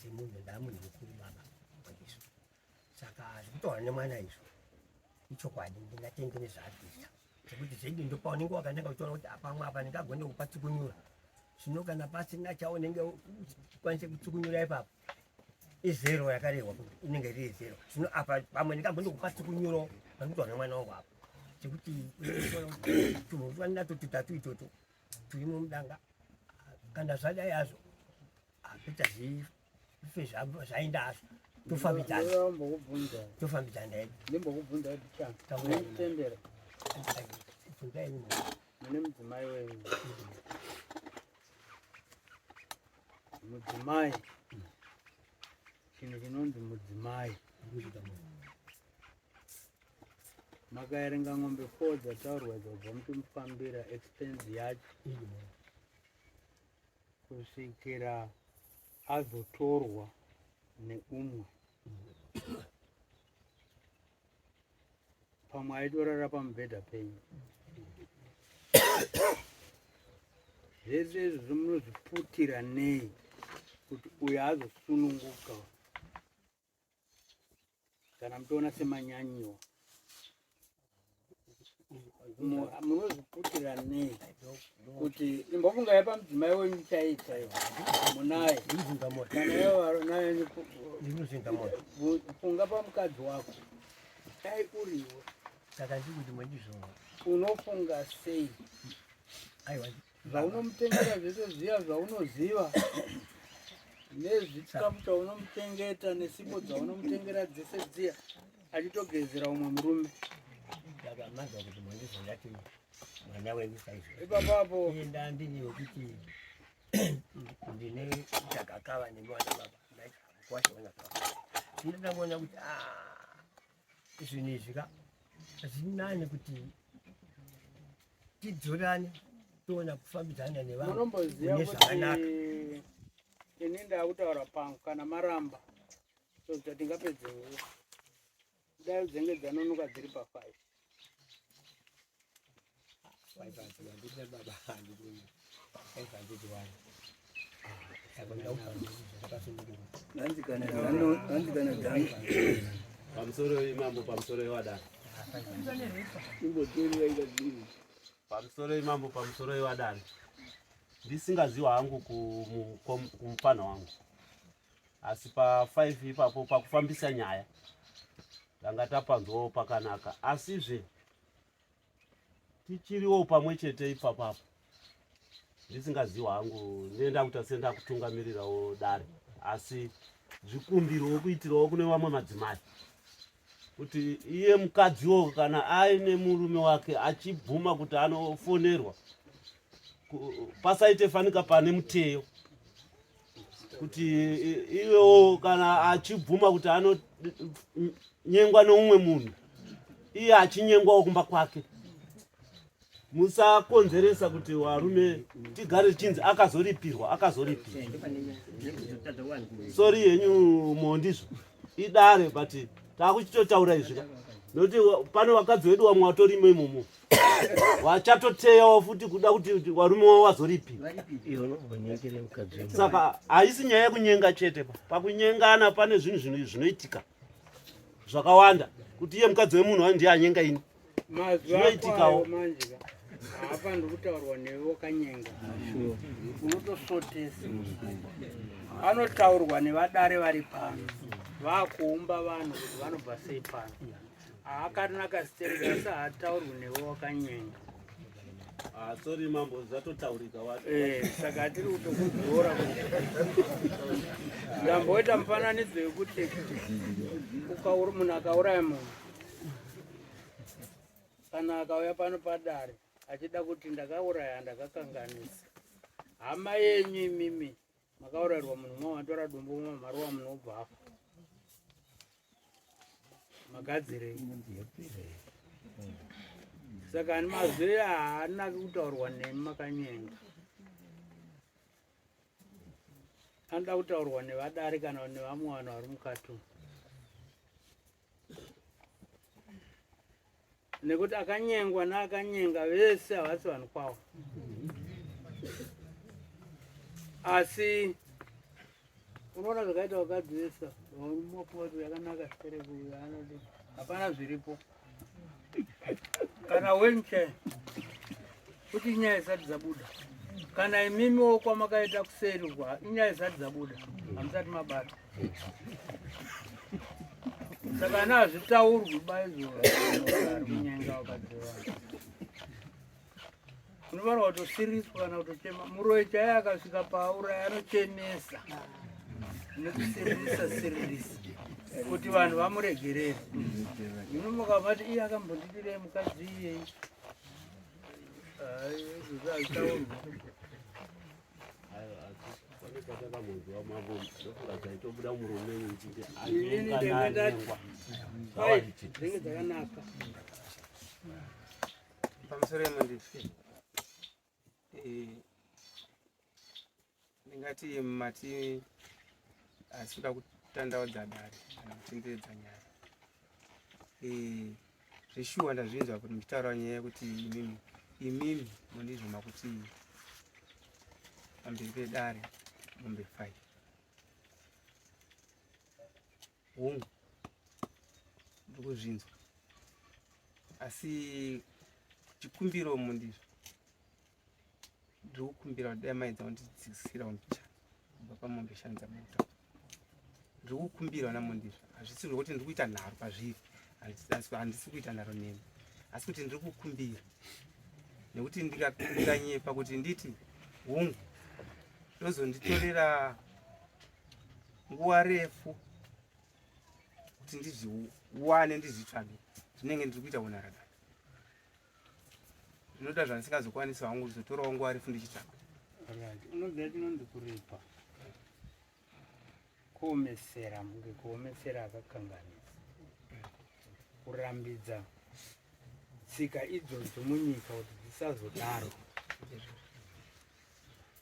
semunhu ndaamunhu mukuru baba wandiso saka zvekutaura nemwana izvo ichokwadi ndingatende nezvaari kuita zvekuti zvedi ndopaunenge wakananga uchiona kuti apamwe apa ndingagone kupatsukunyura zvino kana pasina chaunenge ukwanise kutsukunyura ipapo izero yakarehwa kuti inenge iri zero zvino apa pamwe ndingagone kupatsukunyura pari kutaura nemwana wangu apa chekuti tuvaninato tutatu itoto turimo mudanga kana zvadai hazvo hapita zvife zvaenda hazvo tofambidzana tofambidzana hedu ndimbokubvunza kuti bvunzai mune mudzimai wenyu mudzimai chinhu chinonzi mudzimai makaerenga ng'ombe four dzataurwa dzabva muchimufambira expense yacho kusvikira azotorwa neumwe pamwe aitorara pamubhedha penyu zvese izvozvo munozviputira nei kuti uyo azosununguka kana mutoona semanyanyiwa munozviputira nei kuti imbofunga yapa mudzimai wenyu chaiye chaiyo munaye kana funga pamukadzi wako dai uriwe saka ndikuti mwendizvona unofunga sei aiwa zvaunomutengera zvese zviya zvaunoziva nezvikafu chaunomuchengeta nesipo dzaunomutengera dzese dziya achitogezera umwe murume ndakamazwa kuti mwendizvona mwana wenyu saizvo ipapapo ndandini wekuti ndine chakakava nemwana baba kwashaona zvino ndakuona kuti ah, zvinhu izvi ka zvinani kuti tidzorane toona kufambidzana nevanhu munomboziva mune zvakanaka kuti ini ndakutaura pangu kana maramba tokuti tingapedze nguva dai dzenge dzanonoka dziri pafive Pamusoro imambo, pamusoro iwadare. Pamusoro imambo, pamusoro iwadare. Ndisingaziwa hangu kumupfanha wangu. Asi pa 5 ipapo pakufambisa nyaya tanga tapanzwawo pakanaka. Asizve tichiriwo pamwe chete ipapapo ndisingaziwa hangu ndenda kuita sendakutungamirirawo dare asi zvikumbirowo kuitirawo kune vamwe madzimai kuti iye mukadziwo kana aine murume wake achibvuma kuti anofonerwa pasaite fanika pane muteyo kuti iwewo kana achibvuma kuti anonyengwa neumwe munhu iye achinyengwawo kumba kwake musakonzeresa kuti varume tigare tichinzi akazoripirwa akazoripirwa sori yenyu mondizvo idare but takuchitotaura izvi ka nokuti pane vakadzi vedu vamwe vatorimo imomo vachatoteyawo futi kuda kuti varume wavo vazoripirwa saka haisi nyaya yekunyenga chete pa pakunyengana pane zvinhu zvinhu zvinoitika zvakawanda kuti iye mukadzi wemunhu ndiye anyenga ini zvinoitikawo manje ka haafaniri kutaurwa newe wakanyenga unotosvotesa anotaurwa nevadare vari pano vakuumba vanhu kuti vanobva sei pano haakanaka stereki asi haataurwi newe wakanyenga Ah, sorry mambo zvatotaurika wacho. Eh, saka tiri kutokudzora kuti ndamboita mufananidzo wekuti munhu akauraya munhu kana akauya pano padare achida kuti ndakauraya ndakakanganisa hama yenyu imimi makaurayirwa munhu mwa matora dombo mwa maruwa munhu obva afa magadzirei saka ani mazwi haanaki kutaurwa nemi makanyenga anoda kutaurwa nevadare kana nevamwe vanhu vari mukati umu. Nekuti akanyengwa neakanyenga vese havasi vanhu kwavo. Asi unoona zvakaita vakadzi vese varume kuti yakanaka sitereki uyu anoti hapana zviripo. Kana wenche kuti inyaya isati dzabuda kana imimiwo kwamakaita kuseri uko inyaya isati dzabuda hamusati mabata saka ana hazvitaurwi ba izvo kunyenga vakadzi vanhu unofanirwa kutosiriswa kana kutochema muroyi chaiye akasvika paauraya anochemesa nekusiririsa siririsa kuti vanhu vamuregerere ino mukavati iye akambondidirei mukadzi iyei dzinenge dzakanaka pamusoro yemandifi eh, ndingati mati asi kuda kutandaudza dare kana kutenderedza nyaya eh, zveshuwa ndazvinzwa kuti muchitaura nyaya yekuti imimi imimi mundizvuma kuti pamberi pedare mombe 5 Hongu, ndikuzvinzwa asi chikumbiro mundizvo ndiri kukumbira kuti dai maedza kundidzikisira mbichana kubva pamombe shanu dzamuta ndiri kukumbira vana mundizvo hazvisi zvekuti ndiri kuita nharo pazviri handisi kuita nharo nemi asi kuti ndiri kukumbira nekuti ndikanyepa kuti nditi hongu zvozonditorera nguva refu kuti ndizviwane ndizvitsvage zvinenge ndiri kuita unharadada zvinoda zvandisingazokwanisa hangu kuzotorawo nguva refu ndichitsvaga unoziva chinonzi kuripa kuomesera muke kuomesera akakanganisa kurambidza tsika idzodzo munyika kuti dzisazodaro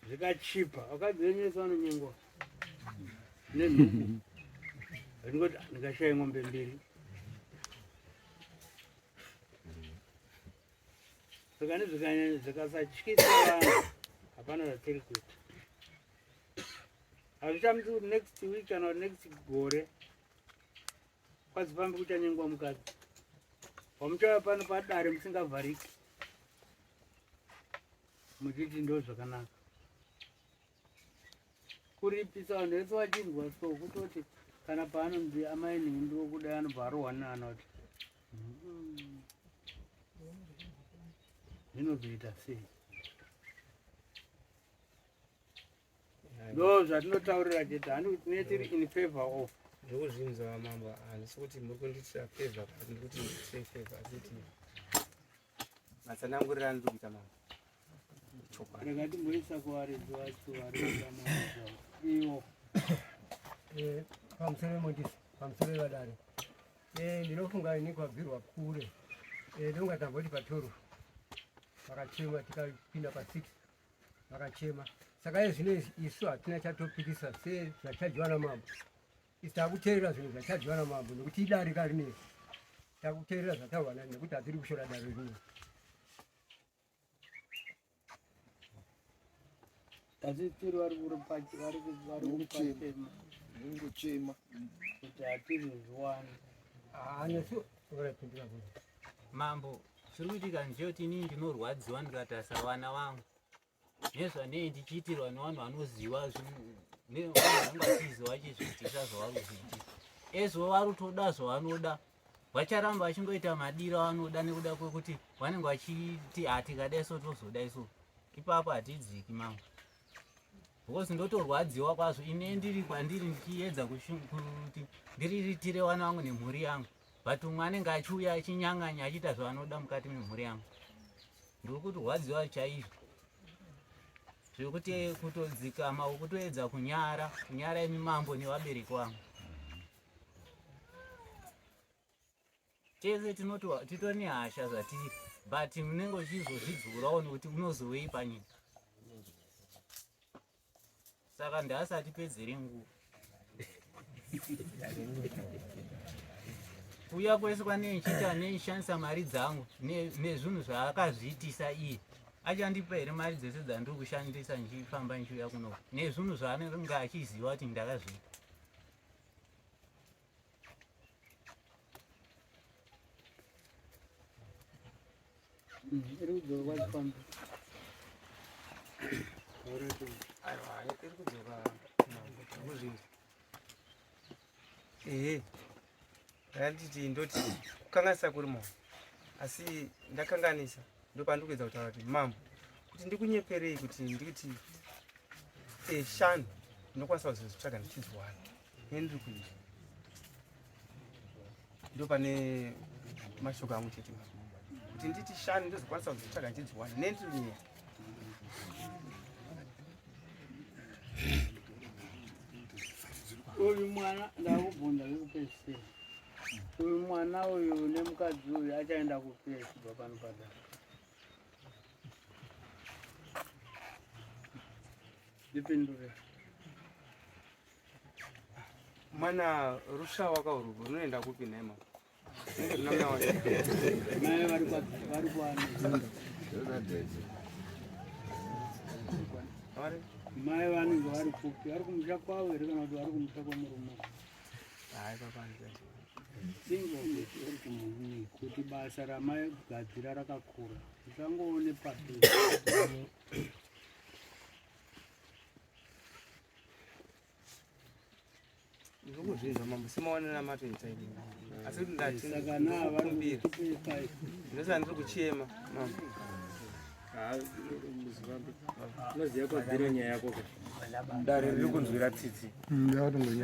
zvikachipa vakadzi venyu vese vanonyengwa nenhubu ndingoti ndikashaye ng'ombe mbiri zvikani zvikanyanya zvikasatyisa vanhu hapana zvatiri kuita hazvichamisi kuti next week kana kuti next gore kwadzipambi kuchanyengwa mukadzi wamuchauya pano padare musingavhariki muchiti ndo zvakanaka kuripisa vanhu vese vachinzwa so kutoti kana paanonzi amai nhingi ndokudai anobva arohwa neana kuti zvinozoita sei ndo zvatinotaurira chete handi kuti tine tiri in favor of ndikuzvinzwa mambo handisi kuti muri kundiitira favor kana ndiri kuti ndiitire favor asi kuti matsanangurira andiri kuita mambo chokwadi rega timboisa kuvaridzi vacho vari kuda ivo eh, pamusoro vemondisi pamusoro vevadare eh, ndinofunga ini kwabvirwa kure eh, ndonga tamboti patoro vakachema tikapinda pa6 vakachema saka iye zvino isu hatina chatopikisa sezvachajiwa namambo isu takuteerera zvinhu zvachajiwa namambo nekuti idare karinei takuteerera zvataurwa nani nekuti hatiri kushora dare rinei asi tiri vari kupachema kungochema kuti hatizozviwani nesu urapindura kuti mambo zviri kuitika ndechekuti inini ndinorwadziwa ndikatarisa vana vangu nezvanei ndichiitirwa nevanhu vanoziva vanhu vanenge vachiziva vachizviitisa zvavari kuzviitisa ezvo vari kutoda zvavanoda vacharamba vachingoita madiro avanoda nekuda kwekuti vanenge vachiti hatikadai so tozodai so ipapo hatidziki mambo because ndotorwadziwa kwazvo ine ndiri kwandiri ndichiedza kuti ndiriritire vana vangu nemhuri yangu but umwe anenge achiuya achinyang'anya achiita zvaanoda mukati memhuri yangu ndiri kutorwadziwa chaizvo zvekuti kutodzikama kutoedza kunyara kunyara imi mambo nevabereki vangu tese tinoti titori nehasha zvatiri but unenge uchizozvidzurawo nekuti unozowei panyika saka ndaasati pedzere nguva Kuuya kwese kwanee ndichiita neishandisa mari dzangu nezvinhu zvaakazviitisa iye achandipa here mari dzese dzandiri kushandisa ndichifamba ndichiuya kuno nezvinhu zvaanenge achiziva kuti ndakazviita. Iri kudzoka kwachifamba. Aiwa, iri kudzoka kuzvinzwa. Ehe. Ndanditi ndoti kukanganisa kuri moyo. Asi ndakanganisa ndopandiri kuedza kutaura kuti mambo kuti ndikunyeperei kuti ndikuti eh shanu ndinokwanisa kuzozvitsvaga ndichidziwana. Nendiri kuita. Ndopane mashoko angu chete kuti nditi shanu ndozokwanisa kuzozvitsvaga ndichidziwana nendiri kunyaya. Uyu mwana ndakubvunza kekupedzisira. Uyu mwana uyu nemukadzi uyu achaenda kupi achibva pano padare? Ndipindure. Mwana rushawa kaurwu runoenda kupi nhai mama? Mai vari kwa vari kwani? Mai vanenge vari kupi? Vari kumusha kwavo here kana kuti vari kumusha kwemurume? Kuti basa ramai gadzira rakakura. Usangoone papi. Ndokuzvinzwa mambo semaonero amatoita ini. Asi kuti ndati ndinokumbira. Ndosaka ndiri kuchema mambo. Unoziva kwabvira nyaya yako ka? Dare riri kunzwira tsitsi.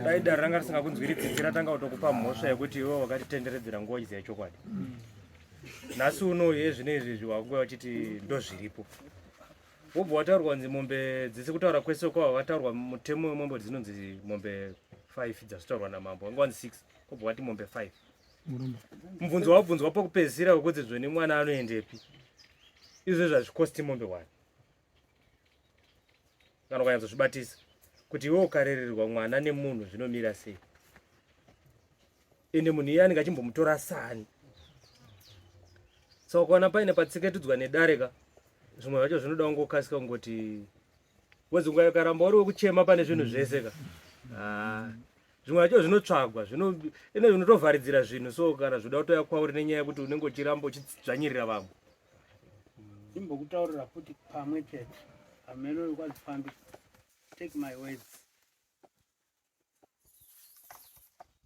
Dai dare ranga risingakunzwiri tsitsi ratanga kutokupa mhosva yekuti iwe wakatitenderedzera nguva uchiziva chokwadi. Nhasi uno iye zvino izvi izvi wakunge uchiti ndozviripo. Wobva wataurwa kunzi mombe dzisi kutaura kwese kwava vataurwa mutemo wemombe dzinonzi mombe 5 dzazvitaurwa namambo wanga wanzi 6 wobva wati mombe 5 mubvunzo wabvunzwa pokupedzisira wekuti zvoni mwana anoendepi izvo zvazvikosti mombe 1 kana ukanyatsozvibatisa kuti iwe ukarererwa mwana nemunhu zvinomira sei ende munhu iye anenge achimbomutora sani saka ukaona paine patseketudzwa nedare ka zvimwe zvacho zvinoda kungokasika kungoti wezi ukaramba uri wekuchema pane zvinhu zvese ka ah, zvimwe zvacho zvinotsvagwa ine zvinotovharidzira zvinhu so kana zvoda kutoya kwauri nenyaya yekuti unenge uchiramba uchidzvanyirira vamwe Ndimbokutaurira futi pamwe chete hameno kwazifambi take my words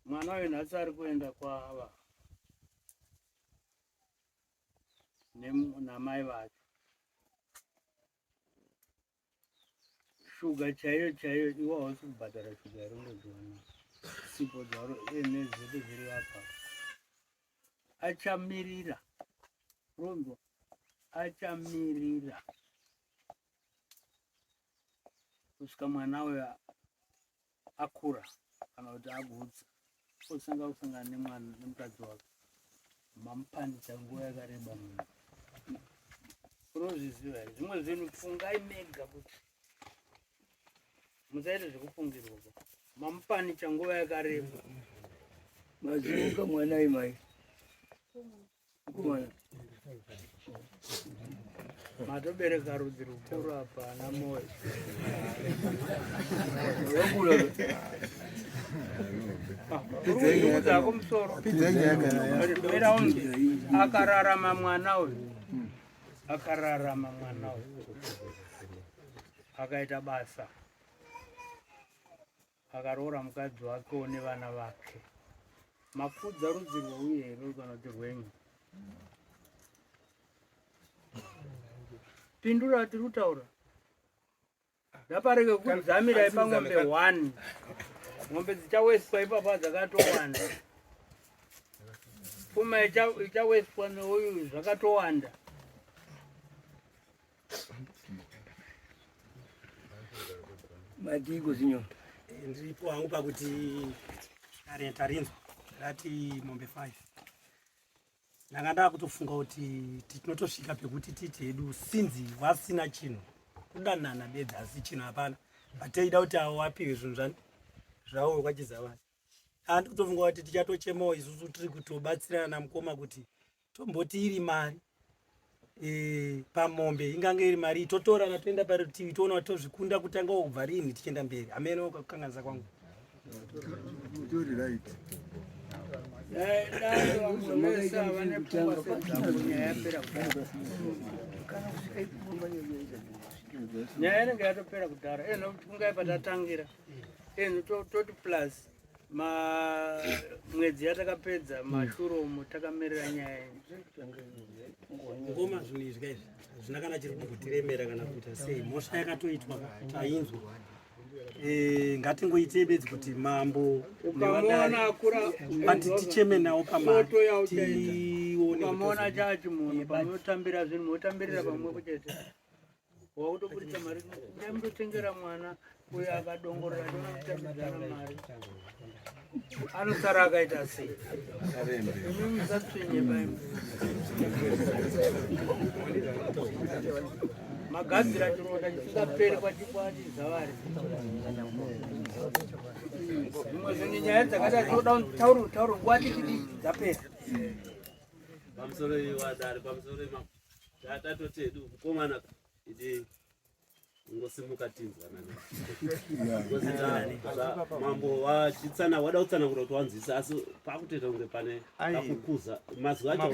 mwana uyu nhasi ari kuenda kwava namai vacho shuga chaiyo chaiyo iwe hausi kubhadhara shuga here undodziwana sipo dzaro nezvese zviri apa achamirira ronzwa achamirira kusvika mwana uyo akura kana kuti agutsa osanga kusangana nemwana nemukadzi wake mamupanisa nguva yakareba munhu unozviziva here zvimwe zvinhu fungai mega kuti musaite zvekufungirwa ba mamupanicha nguva yakareba maziuka mwana imai Matobereka rudzi rukuru apa ana moyo. Urikudzako musoro. Akararama mwana uyu. Akararama mwana uyu. Akaita basa. Akaroora mukadzi wakewo nevana vake. Makudza rudzi rweuyu here kana kuti rwenyu? Pindura tiri kutaura. Ndaparege kudzamira ipang'ombe 1. Mombe dzichaweswa ipapa dzakatowanda. Pfuma ichaweswa neuyu zvakatowanda. Madii kuzinyo? Ndiripo hangu pakuti dare tarinzwa rati mombe 5 ndanga ndakutofunga kuti tinotosvika pekuti titi hedu sinzi vasina chinhu kudanana bedzi asi chinhu hapana but teida kuti avo vapiwe zvinhu zvani zvavo kwachizavani. Handi kutofunga kuti tichatochemawo isusu tiri kutobatsirana namukoma kuti tomboti iri mari e, pamombe ingange iri mari totorana toenda parutivi toona kuti tozvikunda kutanga kubva rini tichienda mberi hameno kukanganisa kwangu Utori right. Nyaya inenge yatopera kudhara eno kungai patatangira eno toti plus ma mwedzi yatakapedza mashuro umo takamirira nyaya iyi. Ngoma zvinhu izvi kaizvi hazvina kana chiri kumbotiremera kana kuita sei mhosva yakatoitwa tainzwa Eh, ngatingoitei bedzi kuti mambo Ukamuona akura but ticheme nawo pamari Foto yauchaita. tione Ukamuona chachi munhu pamunotambira zvinhu motambirira pamwe chete. Wakutoburitsa mari dai mutotengera mwana uyo akadongorora achiona kutambidzana mari anosara akaita sei? Imi musatsvinye paimi. Magadzira chironda chisingaperi kwachizavari. Zvimwe zvinhu nyaya dzakadai dzinoda tauro tauro nguva diki dzapera. Pamusoro iwadare pamusoro ima tatoti hedu mukomana idi ungosimuka tinzwanana mambo wachitsana wada kutsanangura kuti wanzwisa asi pakutoita kunge pane kakukuza mazwi acho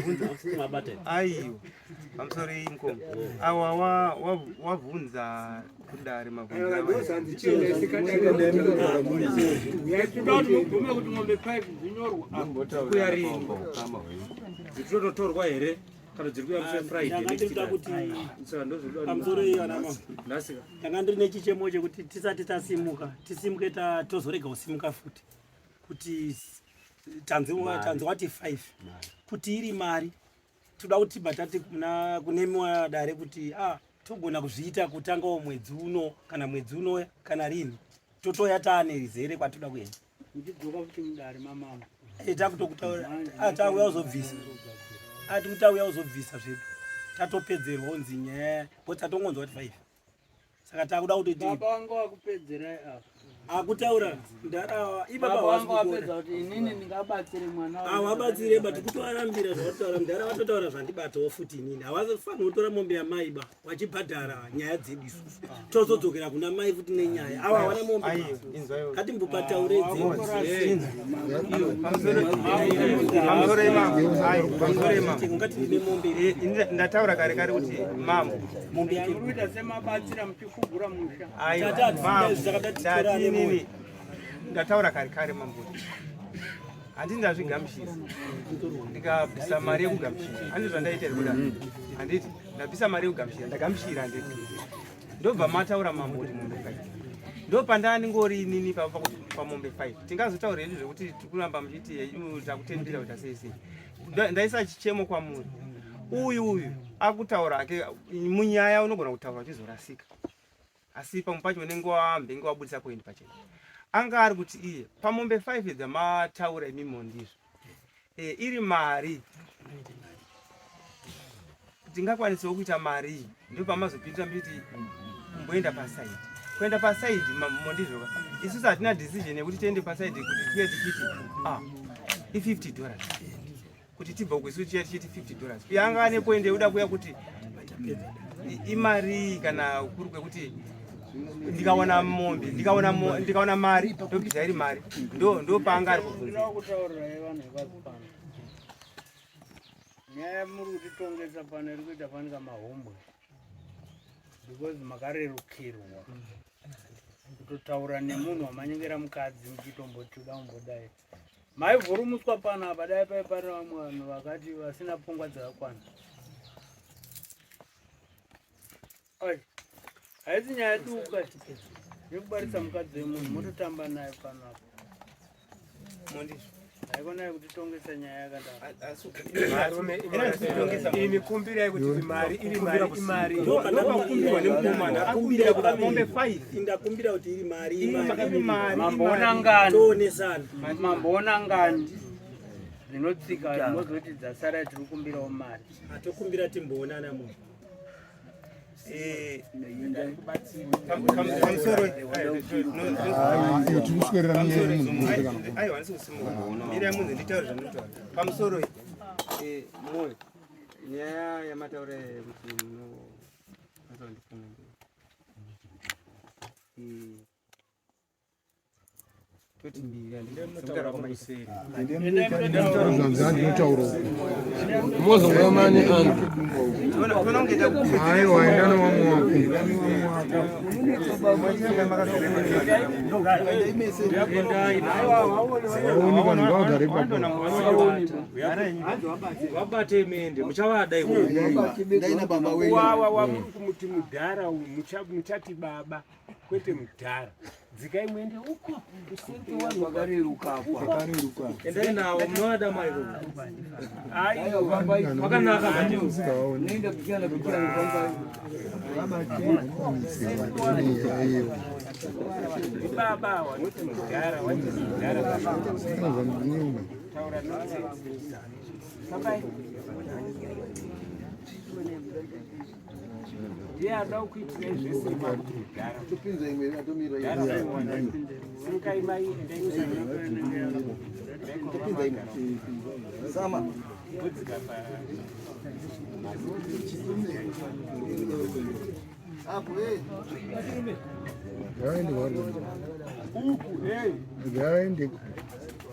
mabata aiwa pamusoro iyi mukoma oh. awa wabvunza kudare mabvunzakuya rini dzinototorwa here kana dziri kuya musi wefriday pamusoro iyo anama ndanga ndiri nechichemo chekuti tisati tasimuka tisimuke tozorega kusimuka futi kuti tanzi wati 5 kuti iri mari toda kuti batati kuna kunemiwa dare kuti ah togona kuzviita kutangawo mwedzi uno kana mwedzi uno kana rini totoya taane rizere kwatoda kuenda muchidzoka futi mudare mamama eh, takutokutaura ah, tauya kuzobvisa ati kuti tauya kuzobvisa zvedu tatopedzerwa unzi nyaya bo tatongonzwa kuti 5 saka takuda kuti baba wanga wakupedzerai apa akutaura ndarawa ibaba wanga wapedza kuti inini ndingabatsire mwana hawabatsire but kutoarambira zvawataura mudhara watotaura zvandibatawo futi inini hawafaniri kutora mombe yamai ba wachibhadhara nyaya dzedu isusu tozodzokera kuna mai futi nenyaya awa hawana mombe ngatimbopataure ungati ndine mombe ndataura kare kare kuti mambo mombe yake semabatsira muchifugura musha aiwa ndataura kare kare mambo handiti ndazvigamuchira ndikabvisa mari yekugamuchira handiti zvandaita here kuda handiti ndabvisa mari yekugamuchira ndagamuchira handiti ndobva mataura mambo kuti mombe 5 ndopandandingori inini pamombe 5 tingazotaura hedu zvekuti tikuramba muchiti takutendera kuita sei sei ndaisa chichemo kwamuri uyu uyu akutaura hake munyaya unogona kutaura uchizorasika asi pamwe pacho unenge wambenge wabudisa point pachena anga ari kuti iye pamombe 5 dzamataura imimo ndizvo e, iri mari tingakwanisawo kuita mari ndo pamazopindira muchiti kumboenda pasaidi kuenda pasaidi mondizvoka isusu hatina decision yekuti tiende pasaidi kuti tiuye tichiti ah, i50 dollars kuti tibva uku isu tichiya tichiti 50 dollars uye anga ane point yekuda kuya kuti imarii kana kuri kwekuti ndikawana mombe ndikawana ndikawana mari ndobvisa iri mari ndo ndo paanga ari kubvunza nyaya muri kutitongesa pano iri kuita fanika mahumbwe because makarerukirwa kutotaura nemunhu wamanyengera mukadzi muchitomboti uda kumbodai maivhurumuswa pano apa dai pai pane vamwe vanhu vakati vasina pfungwa dzakakwana haisi nyaya duka yekubarisa mukadzi wemunhu mototamba naye pano apa haikonai kutitongesa nyaya yakadaro kumbirai kuti mari iri mari imari ndopakumbirwa nemukomana akumbira kuti mombe 5 indakumbira kuti iri mari imari mamboona ngani toonesana mamboona ngani dzinotsika mozoti dzasara tiri kumbirawo mari atokumbira timboonana munhu. Eh, pamusoro tiri kuswerera aiwa handisi kusimuka mirai munzi nditaure zvandinotaura pamusoro eh, moyo nyaya yamataura yekuti munokwanisa kundifunga Zvanzi andinotaura uku. Mozonga mani angu. Aiwa enda newamwe wako. Vaoni vanhu ngavagare ipapo. Vabate mende muchavada iko. Wawa wamuri kumuti mudhara muchati baba kwete mudhara. Dzikai muende uko kuseri kwevanhu vakareruka apa. Endai navo munovada mai Aiwa vakanaka manje. Nenda kuchana kuchana kwamba Baba wanoti mudhara wanoti mudhara baba. Taura nonsense. Bye. Ndiye ada kuitirai zvese makuti mudhara. Topinza imwe atomira. Simukai mai endai Topinza imwe. Sama. Kudzika pa. Apo eh. Ngaende vari. Uku eh. Ngaende.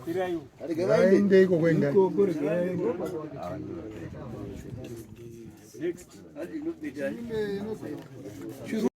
Kwirai uku. Ngaende ikoko endai. Next. Chirungu.